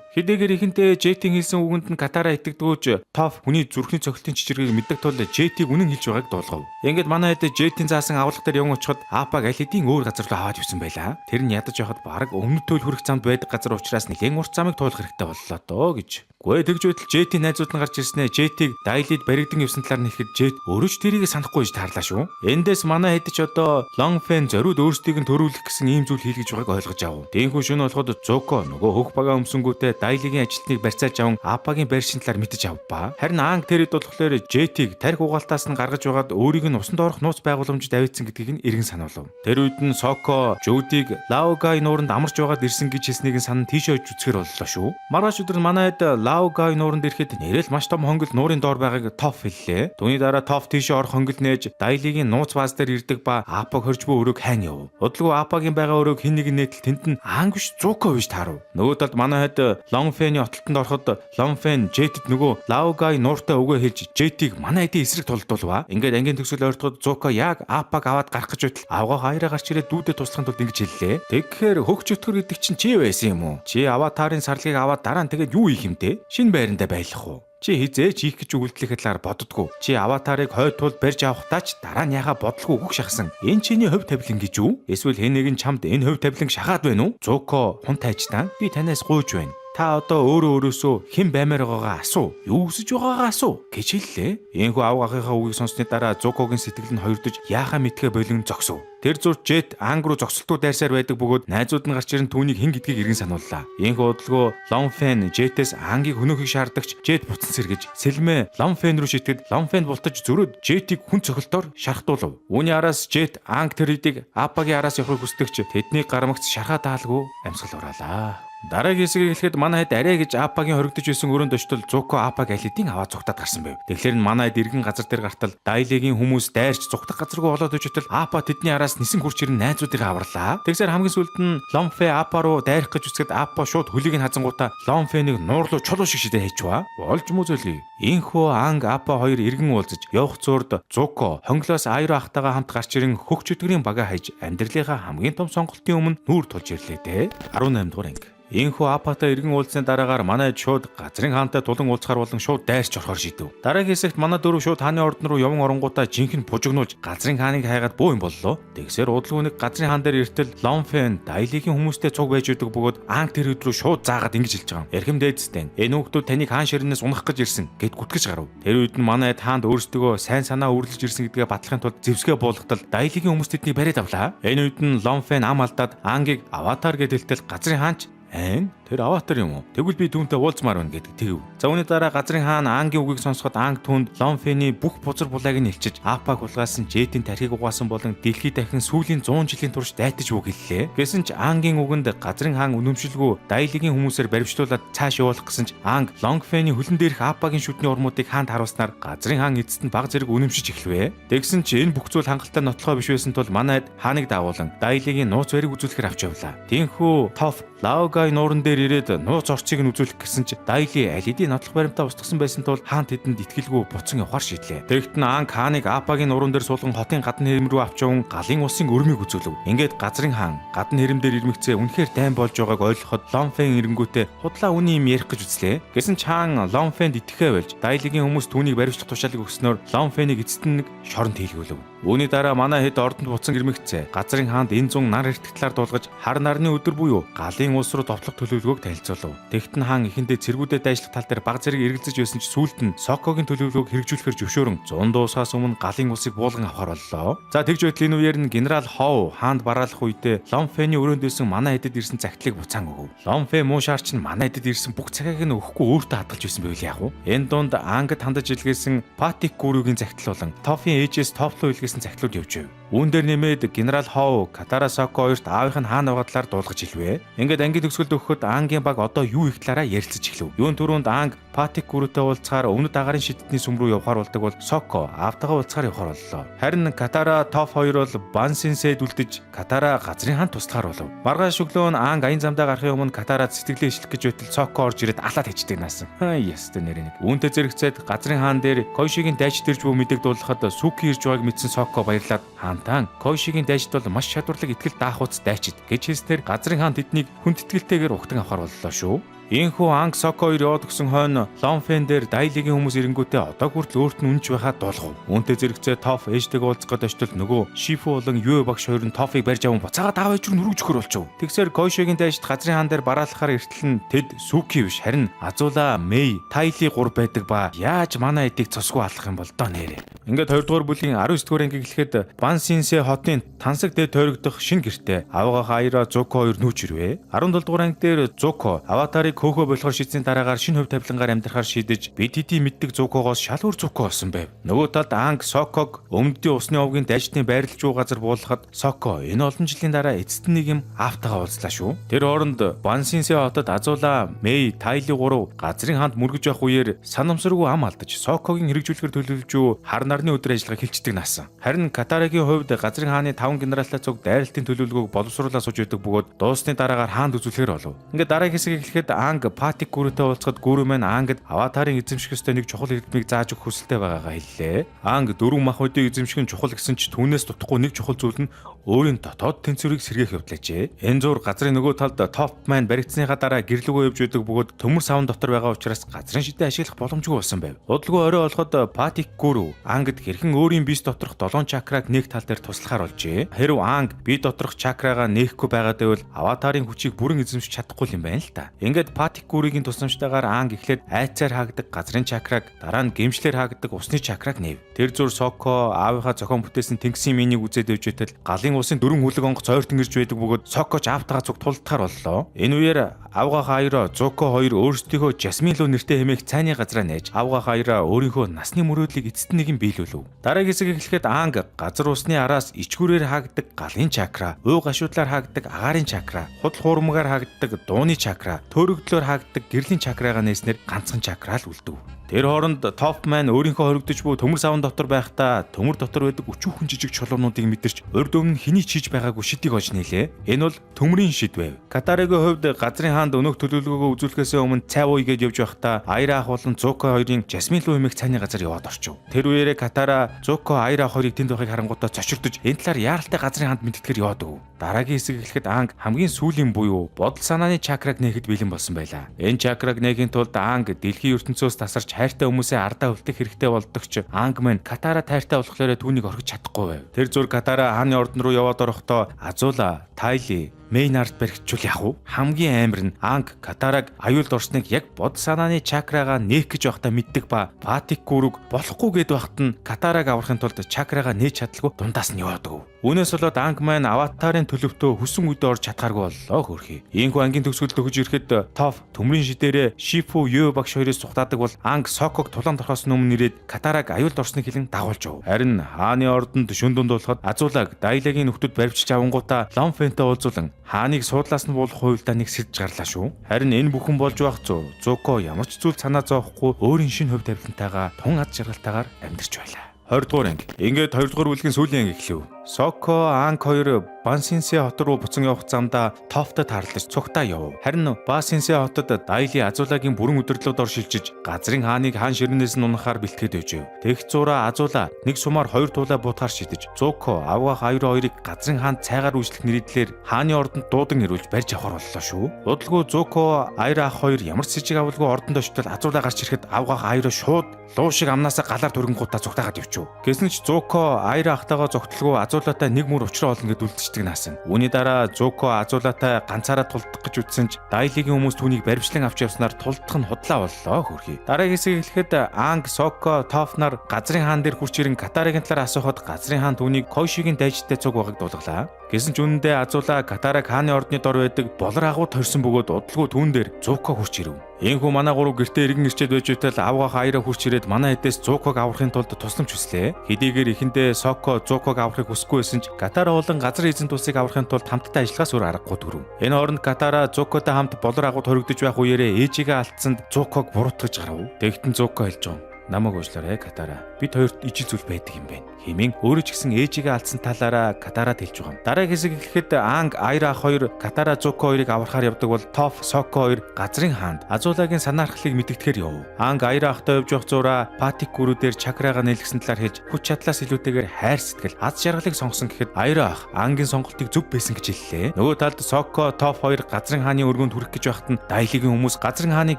S1: Хэдийгээр ихэнхдээ Жетийн хэлсэн үгэнд нь Катара итгэдэггүйж Тоф хүний зүрхний цохилтын чичиргээг мэддэг тул Жетийг үнэн хэлж байгааг дуулгав. Ингээд манай хэд Жетийн заасан авлага дээр явн очиход Апаг аль хэдийн өөр газар руу аваад явсан байлаа. Тэр нь ядаж явахад бараг өмнөд төл хүрэх замд байдаг газар учраас нэлээн урт замыг туулах хэрэгтэй боллоо доо гэж. Гүй тэгж байтал Жетийн найзууд нь гарч ирснээр Жетийг Дайлид баригдан явсан талаар нь хэлэхэд Жет өөрөө ч тэрийг санахгүй гэж таарлаа шүү. Эндээс манай хэд ч одоо Лонгфен зориуд өөрсдийг нь төрүүлэх гэсэн ийм зүйл хийлгэж байгааг ойлгож ав. Тиймээс шөнө болоход Зуко нөгөө хөх багаа өмсөнгүүтээ Дайлигийн ажилтныг барьцааж аван Апагийн байршин талаар мэдэж авбаа. Харин Анг тэрэд болохоор Жетийг тарих угаалтаас нь гаргаж байгаад өөрийг нь усанд орох нууц байгууламжид авидсан гэдгийг нь эргэн сануулв. Тэр үед нь Соко Жүүдийг Лаогай нууранд амарч байгаад ирсэн гэж хэлснийг нь санан тийшээ очиж үзэхэр боллоо шүү. Маргааш өдөр нь манай хэд Лаогай нууранд ирэхэд нэрэл маш том хонгил нуурын доор байгааг Тоф хэллээ. Түүний дараа Тоф тийшээ орох хонгил нээж Дайлигийн нууц бааз дээр ирдэг ба Апаг хорж буй өрөөг хайн яв. Удалгүй Апагийн байгаа өрөөг хэн нэгэн нээтэл тэнд нь Анг биш Зуко биш таарав. Нөгөө талд манай хэд Лонгфэний отолтонд ороход Лонгфэн Жетэд нөгөө Лаогай нууртай үгээ хэлж Жетийг манай хэдийн эсрэг тулдуулваа. Ингээд ангийн төгсгөл ойртоход Зуко яг Апаг аваад гарах гэж байтал авгаа хоёроо гарч ирээд дүүдээ туслахын тулд ингэж хэллээ. Тэгэхээр хөх чөтгөр гэдэг чинь чи байсан юм уу? Чи аватарын сарлагыг аваад дараа нь тэгээд юу хийх юм те? Шинэ байрандаа байлах уу? Чи хизээч хийх гэж өгөлдлийнхээ талаар боддгоо. Чи аватарыг хойд тул барьж авахдаа ч дараа нь яхаа бодлого өгөх шахсан. Энэ чиний хувь тавилан гэж үү? Эсвэл хэн нэгэн чамд энэ хувь тавиланг шахаад байна уу? Зуко хун тайжтан би танаас гуйж байна. Та одоо өөрөө өөрөөсөө хэн баймаар байгаагаа асуу. Юу хүсэж байгаагаа асуу гэж хэллээ. Ийхүү авга ахынхаа үгийг сонссны дараа Зукогийн сэтгэл нь хоёрдож яахаа мэдхээ болон зогсов. Тэр зур Жет Анг руу зогсолтгүй дайрсаар байдаг бөгөөд найзууд нь гарч ирэн түүнийг хэн гэдгийг эргэн санууллаа. Ийхүү удалгүй Лонфен Жетээс Ангийг хөнөөхийг шаардагч Жет буцан сэргэж сэлмээ Лонфен рүү шитгэд Лонфен бултаж зөрөөд Жетийг хүн цохилтоор шархтуулав. Үүний араас Жет Анг тэр хэдийг Апагийн араас явахыг хүсдэгч тэдний гармагц шархаа даалгүй амьсгал ураалаа. Дараагийн хэсгийг эхлэхэд манай хэд арай гэж Апагийн хоригдож байсан өрөөнд очтол Зуко Апаг аль хэдийн аваад цугтаад гарсан байв. Тэгэхээр нь манай хэд эргэн газар дээр гартал Дайлигийн хүмүүс дайрч цугтах газаргүй болоод өчтөл Апа тэдний араас нисэн хурч ирэн найзуудыгаа аварлаа. Тэгсээр хамгийн сүүлд нь Ломфе Апа руу дайрах гэж үзэхэд Апа шууд хөлийг нь хазангуудаа Ломфенийг нуурлуу чулуу шиг шидэ хайчваа. Болж мүзөлий. Инхүү Анг Апа хоёр эргэн уулзаж явах зурд Зуко хонглоос Айро ахтайгаа хамт гарч ирэн хөх чөтгөрийн бага хайж амьдралынхаа хамгийн том сонголтын өмнө нүүр тулж ирлээ дээ. 18 дугаар анги. Ийхүү Апатай эргэн уулзсны дараагаар манай шууд газрын хаантай тулан уулзахар болон шууд дайрч орохоор шийдэв. Дараагийн хэсэгт манай дөрөв шууд хааны ордон руу яван оронгуудаа жинхэнэ бужигнуулж газрын хааныг хайгаад буу юм боллоо. Тэгсээр удалгүй нэг газрын хаан дээр иртэл Лонфен Дайлигийн хүмүүстэй цуг байж өгдөг бөгөөд Анг тэр өдрөө шууд заагаад ингэж хэлж байгаа юм. Эрхэм дээдсдэн энэ хүүхдүүд таныг хаан ширнээс унах гэж ирсэн гэд гүтгэж гарав. Тэр үед нь манай хаанд өөрсдөө сайн санаа үүрлэж ирсэн гэдгээ батлахын тулд зэвсгээ буулгатал Дайлигийн хүмүүс тэднийг бариад авлаа. Энэ үед нь Лонфен ам алдаад Ангийг аватар гэд хэлтэл газрын хаанч Айн тэр аватар юм уу? Тэгвэл би түүнтэй уулзмаар байна гэдэг тэгв. За үүний дараа газрын хаан Ангийн үгийг сонсоход Анг түүнд Лонфений бүх бузар булааг нь илчиж Апаг хулгайлсан Жетийн тархийг угаасан болон дэлхийд дахин сүүлийн 100 жилийн турш дайтаж үг хэллээ. Гэсэн ч Ангийн үгэнд газрын хаан үнэмшилгүй Дайлигийн хүмүүсээр баривчлуулад цааш явуулах гэсэн ч Анг Лонгфений хөлөн дээрх Апагийн шүдний урмуудыг хаанд харуулснаар газрын хаан эцэст нь баг зэрэг үнэмшиж эхлэвэ. Тэгсэн ч энэ бүх зүйл хангалттай нотлохоо биш байсан тул манайд хааныг дагуулan Дайлигийн нууц барийг үзүүлэхээр авч явлаа. Тинхүү Тоф Лаогай нууран дээр ирээд нууц орцыг нь үзүүлэх гэсэн ч Дайли аль хэдийн нотлох баримтаа устгасан байсан тул хаан тэдэнд итгэлгүй буцан явахар шийдлээ. Тэгт нь Анг хааныг Апагийн нууран дээр суулган хотын гадна хэрэм рүү авч яван галын усын өрмийг үзүүлв. Ингээд газрын хаан гадна хэрэм дээр ирмэгцээ үнэхээр дайн болж байгааг ойлгоход Лонфен эренгүүтээ худлаа үний юм ярих гэж үзлээ. Гэсэн ч хаан Лонфенд итгэхээ болж Дайлигийн хүмүүс түүнийг баривчлах тушаалыг өгснөөр Лонфенийг эцэст нь нэг шоронд хийлгүүлв. Үүний дараа манай хэд ордонд буцан ирмэгцээ газрын хаанд энэ зун нар эртэх талаар дуулгаж хар нарны өдөр буюу галын улс руу довтлох төлөвлөгөөг танилцуулав. Тэгт нь хаан эхэндээ цэргүүдэд дайшлах тал дээр баг зэрэг эргэлзэж байсан ч сүүлд нь Сокогийн төлөвлөгөөг хэрэгжүүлэхээр зөвшөөрөн зун дуусахаас өмнө галын улсыг буулган авахар боллоо. За тэгж байтал энэ үеэр нь генерал Хоу хаанд бараалах үедээ Лонфений өрөөнд байсан манай хэдэд ирсэн захидлыг буцаан өгөв. Лонфе муу шаарч нь манай хэдэд ирсэн бүх цагааг нь өгөхгүй өөртөө хадгалж байсан байвал яах вэ? Энэ дунд Ангад хандаж илгээсэн Патик гүрүүгийн захидал болон Тофийн ээжээс Тофлоо илгээсэн захидлууд явж байв. Үүн дээр нэмээд генерал Хоу, Катара Соко хоёрт аавынх нь хаана байгаа талаар дуулгаж хэлвэ. Ингээд ангийн төгсгөлд өгөхөд Ангийн баг одоо юу их талаараа ярилцаж эхлэв. Юун түрүүнд Анг Патик гүрүүтэй уулзахаар өмнөд агаарын шидтний сүм рүү явахаар болдог бол Соко аавтайгаа уулзахаар явахаар боллоо. Харин Катара Тоф хоёр бол Бансинсэд үлдэж Катара газрын хаан туслахаар болов. Маргааш өглөө нь Анг аян замдаа гарахын өмнө Катараад сэтгэлээ ишлэх гэж байтал Соко орж ирээд алаад хийждэг наасан. Хаа ястай нэрээ нэг. Үүнтэй зэрэгцээд газрын хаан дээр Койшигийн дайч дэрж буй мэдээг дуулгахад Сүки ирж байгааг мэдсэн Соко баярлаад хаантан Койшигийн дайчд бол маш чадварлаг итгэл даахуц дайчид гэж хэлснээр газрын хаан тэднийг хүндэтгэлтэйгээр угтан авахар боллоо шүү. Ийхүү Анг, Соко хоёр яваад өгсөн хойно Лонфен дээр Дайлигийн хүмүүс ирэнгүүтээ одоо хүртэл өөрт нь үнж байхад дуулгав. Үүнтэй зэрэгцээ Тоф ээжтэйг уулзах гээд очтол нөгөө Шифу болон Юэ багш хоёр нь Тофыг барьж аван буцаагаад аав ээж рүү нүргэж өгөхөр болчихов. Тэгсээр Койшогийн дайжид газрын хаан дээр бараалахаар эртэл нь тэд Сүки биш, харин Азула, Мэй, Тайли 3 байдаг ба яаж манай эдийг цосгүй алах юм бол доо нэрээ. Ингээд 2 дугаар бүлгийн 19 дугаар ангийг хэлэхэд Бансинсэ хотын тансаг дээд тойрогдох шинэ гэртээ аваагаа Айра, Зуко хоёр нүүж ирвэ. 17 дугаар анги дээр Зуко аватарыг хөөхөө болохоор шийдсэний дараагаар шинэ хувь тавилангаар амьдрахаар шийдэж бид хэдий мэддэг Зукогоос шал өөр Зуко болсон байв. Нөгөө талд Анг Соког өмнөдийн усны овгийн дайчдын байрлаж буй газар буулгахад Соко энэ олон жилийн дараа эцэст нэг юм аавтайгаа уулзлаа шүү. Тэр хооронд Бансинсэ хотод Азула, Мэй, Тайли 3 газрын хаанд мөргөж явах үеэр санамсаргүй ам алдаж Сокогийн хэрэгжүүлэхээр төлөвлөж буй хар нарны өдөр ажиллагаа хилчдэг наасан. Харин Катарагийн хувьд газрын хааны 5 генералтай цуг дайралтын төлөвлөгөөг боловсруулаад сууж байдаг бөгөөд дууссаны дараагаар хаанд үзүүлэхээр болов. Ингээд дараагийн хэсгийг эхлэхэд Анг Патик гүрүүтэй уулзахад гүрүү маань Ангад аватарын эзэмших ёстой нэг чухал эрдмийг зааж өгөх хүсэлтэй байгаагаа хэллээ. Анг дөрвөн махбодыг эзэмших нь чухал гэсэн ч түүнээс дутахгүй нэг чухал зүйл нь өөрийн дотоод тэнцвэрийг сэргээх явдлаажээ. Энэ зур газрын нөгөө талд Топ маань баригдсныхаа дараа гэрлүүгөө явж байдаг бөгөөд төмөр савн дотор байгаа учраас газрын шидэ ашиглах боломжгүй болсон байв. Удалгүй орой олоход Патик гүрүү Ангад хэрхэн өөрийн бие доторх 7 чакраг нэг тал дээр туслахаар болжээ. Хэрв Анг бие доторх чакрагаа нээхгүй байгаад байвал аватарын хүчийг бүрэн эзэмшиж чадахгүй юм байна л та. Ингээд Патик гүрүүгийн тусламжтайгаар Анг эхлээд айцаар хаагддаг газрын чакраг, дараа нь гэмшлэр хаагддаг усны чакраг нээв. Тэр зур Соко аавынхаа зохион бүтээсэн тэнгисийн минийг үзээд явж байтал галын усын дөрвөн хүлэг онгоц ойртон ирж байдаг бөгөөд Сокоч аавтайгаа цуг тулдахаар боллоо. Энэ үеэр Авга Хайро, Зуко хоёр өөрсдийнхөө Жасмин луу нэртэй хэмээх цайны газраа нээж Авга Хайра өөрийнхөө насны мөрөөдлийг эцэст нэгэн биелүүлв. Дараагийн хэсэг эхлэхэд Анг газар усны араас ичгүүрээр хаагддаг галын чакра, уу гашуудлаар хаагддаг агаарын чакра, худал хуурмагаар хаагддаг дууны чакра, төөрөгдлөөр хаагддаг гэрлийн чакрагаа нээснээр ганцхан чакра л үлдэв. Тэр хооронд Топман өөрийнхөө хоригдож буй төмөр савн дотор байхдаа төмөр дотор байдаг өчүүхэн жижиг чулуунуудыг мэдэрч урд өмнө хэний чийж байгаагүй шидийг олж нээлээ. Энэ бол төмрийн шид байв. Катарагийн хувьд газрын хаанд өнөөх төлөвлөгөөгөө үзүүлэхээс өмнө цай ууя гэж явж байхдаа Айра ах болон Зуко хоёрын Жасмин луу хэмээх цайны газар яваад орчив. Тэр үеэрээ Катара Зуко Айра хоёрыг тэнд байхыг харангуйтаа цочирдож энэ талаар яаралтай газрын хаанд мэдтгэхээр яваад өгөв. Дараагийн хэсэг эхлэхэд Анг хамгийн сүүлийн буюу бодол санааны чакраг нээхэд бэлэн болсон байлаа. Энэ чакраг нээхийн тулд Анг дэлхийн ертөнцөөс тасарч хайртай хүмүүсээ ардаа үлдэх хэрэгтэй болдог ч Анг маань Катара тайртай болохоор түүнийг орхиж чадахгүй байв. Тэр зүр Катара хааны ордон руу яваад орохдоо Азула, Тайли, Мейнард баригдчул яах вэ? Хамгийн амар нь Анг Катараг аюулд орсныг яг бод санааны чакрагаа нээх гэж байхдаа мэддэг ба Патик гүрүг болохгүй гэд байхад нь Катараг аврахын тулд чакрагаа нээж чадалгүй дундаас нь яваад өгөв. Үүнээс болоод Анг маань аватарын төлөвтөө хүсэн үедээ орж чадхааргүй боллоо хөөрхий. Ийхүү ангийн төгсгөл төгөж ирэхэд Тоф төмрийн шидээрээ Шифу Юэ багш хоёроос сухтаадаг бол Анг Соког тулаанд орохоос өмнө ирээд Катараг аюулд орсныг хэлэн дагуулж яв. Харин хааны ордонд шүн дунд болоход Азулагь Дайлагийн нөхдүүд баривчилж авангуудаа Лонфентэй уулзуулан хааныг суудлаас нь буулгах хуйлдаа нэг сэрж гарлаа шүү. Харин энэ бүхэн болж байх зур Зуко ямар ч зүйл санаа зовхгүй өөрийн шинэ хувь тавилантайгаа тун ад жаргалтайгаар амьдарч байлаа. 20 дугаар анги. Ингээд 2 дугаар бүлгийн сүүлийн анги эхлэв. Соко, Анг хоёр Бансинсэ хот руу буцан явах замдаа Тофтой таарлаж цугтаа явв. Харин Басинсэ хотод Дайли Азулагийн бүрэн удирдлууд ор шилжиж газрын хааныг хаан ширнээс нь унахаар бэлтгээд байжээ. Тэгэх зураа Азула нэг сумаар хоёр туулай буутахаар шидэж Зуко, Авга Хайро хоёрыг газрын хаанд цайгаар үйлчлэх нэрийдлэр хааны ордонд дуудан ирүүлж барьж авахар боллоо шүү. Удалгүй Зуко, Айра ах хоёр ямар ч сэжиг авалгүй ордонд очтол Азула гарч ирэхэд Авга Хайро шууд луу шиг амнаасаа галаар түргэнгуудаа цугтаагаад явчихв. Гэсэн ч Зуко Айра ахтайгаа зогтлгүй Азулатай нэг мөр учраа олно гэд үлдчихдэг наасан. Үүний дараа Зуко Азулатай ганцаараа тулдах гэж үзсэн ч Дайлигийн хүмүүс түүнийг баримтлан авч явснаар тулдах нь худлаа боллоо хөөрхий. Дараагийн хэсэг эхлэхэд Анг, Соко, Тофнар газрын хаан дээр хурч ирэн Катарагийн талаар асуухад газрын хаан түүнийг Койшигийн дайжтай цуг байгааг дуулгалаа. Гэсэн ч үнэндээ Азула Катараг хааны ордны дор байдаг болор агуу тойрсон бөгөөд удалгүй түүн дээр Зуко хурч ирэв. Ийхүү манай гурав гэртээ эргэн ирчээд байж байтал авгаах аяра хурч ирээд манай эдээс Зуког аврахын тулд тусламж хүслээ. Хэдийгээр эхэндээ Соко Зуког аврахыг хүсэхгүй байсан ч Катара болон газар эзэн тусыг аврахын тулд хамтдаа ажиллахаас өөр аргагүй төрөв. Энэ хооронд Катара Зукотой хамт болор агууд хоригдож байх үеэрээ ээжигээ алдсанд Зуког буруутгаж гарав. Тэгтэн Зуко хэлж байгаа. Намайг уучлаарай, Катара. Бид хоёрт ижил зүйл байдаг юм байна. Хэмээн өөрөө ч гэсэн ээжигээ алдсан талаараа Катарад хэлж байгаа юм. Дараагийн хэсэг эхлэхэд Анг, Айра ах хоёр Катара, Зуко хоёрыг аврахаар явдаг бол Тоф, Соко хоёр газрын хаанд Азулагийн санаархлыг мэдгэдэхээр яв. Анг Айра ахтай явж явах зураа Патик гүрүү дээр чакрагаа нэлгсэн талаар хэлж, хүч чадлаас илүүтэйгээр хайр сэтгэл, аз жаргалыг сонгосон гэхэд Айра ах Ангийн сонголтыг зөв байсан гэж хэллээ. Нөгөө талд Соко, Тоф хоёр газрын хааны өргөнд хүрэх гэж байхад нь Дайлигийн хүмүүс газрын хааны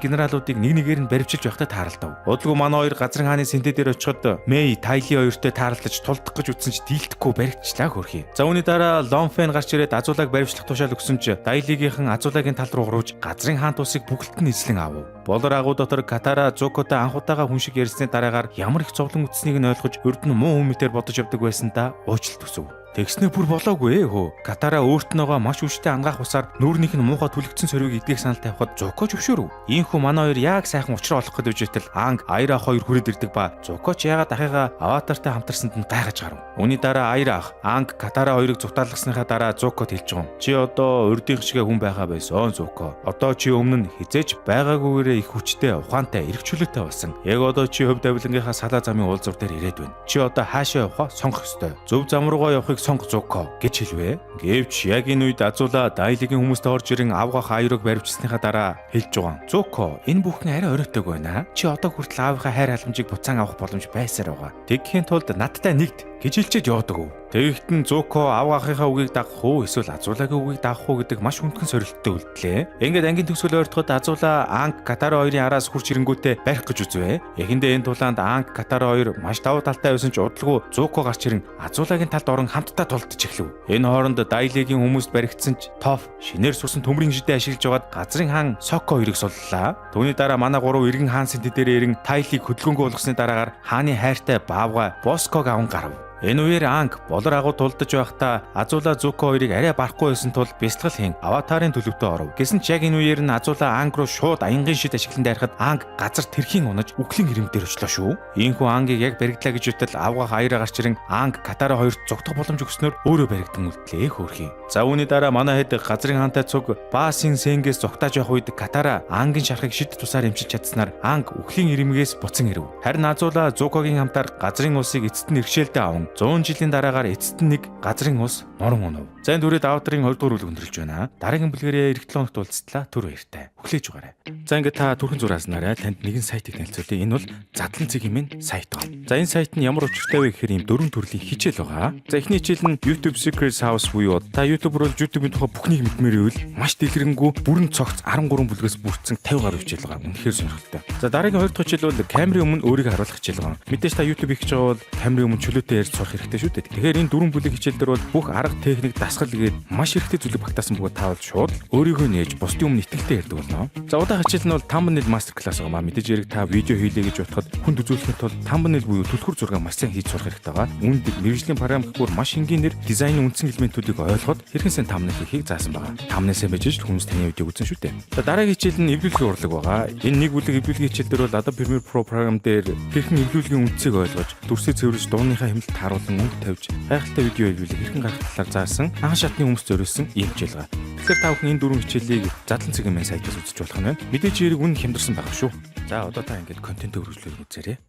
S1: генералуудыг нэг нэгээр нь баривчилж байхдаа тааралдав. Удалгүй манай хоёр газрын хааны сэнтэ дээр очиход Мэй, Тайли хоёртой тааралдаж тулдах гэж үтсэн ч дийлдэхгүй баригдчлаа хөрхий. За, үүний дараа Лонфен гарч ирээд Азулаг баривчлах тушаал өгсөн ч Дайлигийнхан Азулагийн тал руу гурвж газрын хаант улсыг бүгэлт нь эзлэн авав. Болор агуу дотор Катара Зукотой анх удаага хүн шиг ярьсны дараагаар ямар их зовлон үтснийг нь ойлгож, урд нь муу хүн мэтэр бодож явдаг байсан да уучлалт төсөв. Тэгснээ бүр болоогүй ээ хөө. Катара өөрт нөгөө маш хүчтэй ангаах усаар нүүрнийх нь муухай түлэгдсэн сорвийг идэх санал тавихад Зуко зөвшөөрөв. Ийхүү манай хоёр яг сайхан учраа олох гэж үжитэл Анг, Айра хоёр хүрээд ирдэг ба Зуко ч яагаад ахыгаа аватартай хамтарсанд нь гайхаж гарав. Үүний дараа Айра ах, Анг, Катара хоёрыг зугатаалгасныхаа дараа Зукод хэлж байгаа юм. Чи одоо урдынх шигэ хүн байхаа байсан, Зуко. Одоо чи өмнө нь хизээж байгаагүйгээрээ их хүчтэй, ухаантай, эрх чөлөөтэй болсон. Яг одоо чи хөв давилангийнхаа салаа замын уулзвар дээр ирээд байна. Чи одоо хаашаа явахаа сонгох ёстой. Зөв зам руугаа явахыг сонго, Зуко, гэж хэлвэ. Гэвч яг энэ үед Азула Дайлигийн хүмүүстэй орж ирэн авгах аюрыг баривчсныхаа дараа хэлж байгаа. Зуко, энэ бүхэн арай оройтойг байна. Чи одоо хүртэл аавынхаа хайр халамжийг буцаан авах боломж байсаар байгаа. Тэгхийн тулд надтай нэгд гэж хэлчихэд явдаг. Тэгэхдээ нь Зуко авгахынхаа үгийг дагах уу эсвэл Азулагийн үгийг дагах уу гэдэг маш хүндхэн сорилттой үлдлээ. Ингээд ангийн төгсгөл ойртоход Азула Анг, Катара хоёрын араас хурж ирэнгүүтээ барих гэж үзвэ. Эхэндээ энэ тулаанд Анг, Катара хоёр маш давуу талтай байсан ч удалгүй Зуко гарч ирэн Азулагийн талд орон хамтдаа тулдаж эхлэв. Энэ хооронд Дайлигийн хүмүүст баригдсан ч Тоф шинээр сурсан төмрийн шидэ ашиглаж байгаад газрын хаан Соко хоёрыг суллаа. Түүний дараа манай гурав иргэн хаан сэнти дээр ирэн Тайлыг хөдөлгөөнгөө болгосны дараагаар хааны хайртай баавгай Боског аван гарав. Энэ үеэр Анг болор агуу тулдаж байхдаа Азула Зуко хоёрыг арай барахгүй байсан тул бясалгал хийн аватарын төлөвтөө оров. Гэсэн ч яг энэ үеэр нь Азула Анг руу шууд аянгийн шид ашиглан дайрахад Анг газар тэрхийн унаж үхлийн хэрэм дээр очлоо шүү. Ийхүү Ангийг яг баригдлаа гэж үтэл авгах аяра гарч ирэн Анг Катара хоёрт зугтах боломж өгснөөр өөрөө баригдан үлдлээ хөөрхий. За, үүний дараа манай хэд газрын хаантай цуг Басын Сенгээс зугтааж явах үед Катара Ангийн шарахыг шид тусаар эмчилж чадсанаар Анг үхлийн ирэмгээс буцан ирэв. Харин Азула Зукогийн хамтаар газрын улсыг эцэст нь иргэшээлдээ аван 100 жилийн дараагаар эцэст нь нэг газрын ус нуран унав. За, энэ түрээд аватарын 2 дугаар бүлэг өндөрлөж байна. Дараагийн бүлгэрээ ирэх 7 хоногт уулзтлаа. Түр баяртай. Хүлээж байгаарай. За, ингээд та түрхэн зураснараа танд нэгэн сайтыг танилцуулъя. Энэ бол задлан цэг хэмээн сайт байна. За, энэ сайт нь ямар учиртай вэ гэхээр ийм дөрвөн төрлийн хичээл байгаа. За, эхний хичээл нь YouTube Secret House буюу та YouTuber бол YouTube-ийн тухай бүхнийг мэдмээр байвал маш дэлгэрэнгүй бүрэн цогц 13 бүлгээс бүрдсэн 50 гаруй хичээл байгаа. Үнэхээр сонирхолтой. За, дараагийн хоёр дахь хичээл бол камерын өмнө өөрийгөө харуулах хичээл байгаа. Мэдээж та YouTube хийх гэж байгаа бол камерын өмнө чөлөөтэй ярьж сурах хэрэгтэй шүү дээ. Тэгэхээр энэ дөрвөн бүлэг хичээл дээр бол бүх арга, техник, дасгал гээд маш хэрэгтэй зүйлийг багтаасан бөгөөд та бол шууд өөрийгөө нээж бусдын өмнө итгэлтэй ярьдаг болно. За, удаа хичээл нь бол thumbnail master class байгаа маа. Мэдээж хэрэг та видео хийлээ гэж бодоход хүнд үзүүлэхийн тулд thumbnail буюу түлхүүр зураг маш сайн хийж сурах хэрэгтэй байгаа. Үүнд мэргэжлийн програм гэхүүр маш энгийнээр дизайны үндсэн элементүүдийг ойлгоход хэрхэн сайн thumbnail хийхийг заасан байгаа. Thumbnail сайн байж л хүмүүс таны видеог үзэн шүү дээ. За, дараагийн хичээл нь эвлүүлгийн урлаг байгаа. Энэ нэг бүлэг эвлүүлгийн хичээл дээр бол Adobe Premiere Pro програм дээр хэрхэн эвлүүлгийн үндсийг ойлгож, дүрсээ цэвэрлж, дууныхаа хэмнэлт тааруулан өнгө тавьж, гайхалтай видео эвлүүлэх хэрхэн гаргах талаар заасан анхан шатны хүмүүс зориулсан ийм хичээл байгаа. Тэгэхээр та бүхэн энэ дөрвөн хичээлийг задлан цэгийн мэн сайтаас үзэж болох нь байна. Мэдээж хэрэг үнэ хямдарсан байгаа шүү. За, одоо та ингээд контентээ үргэлжлүүлэх үзээрэй.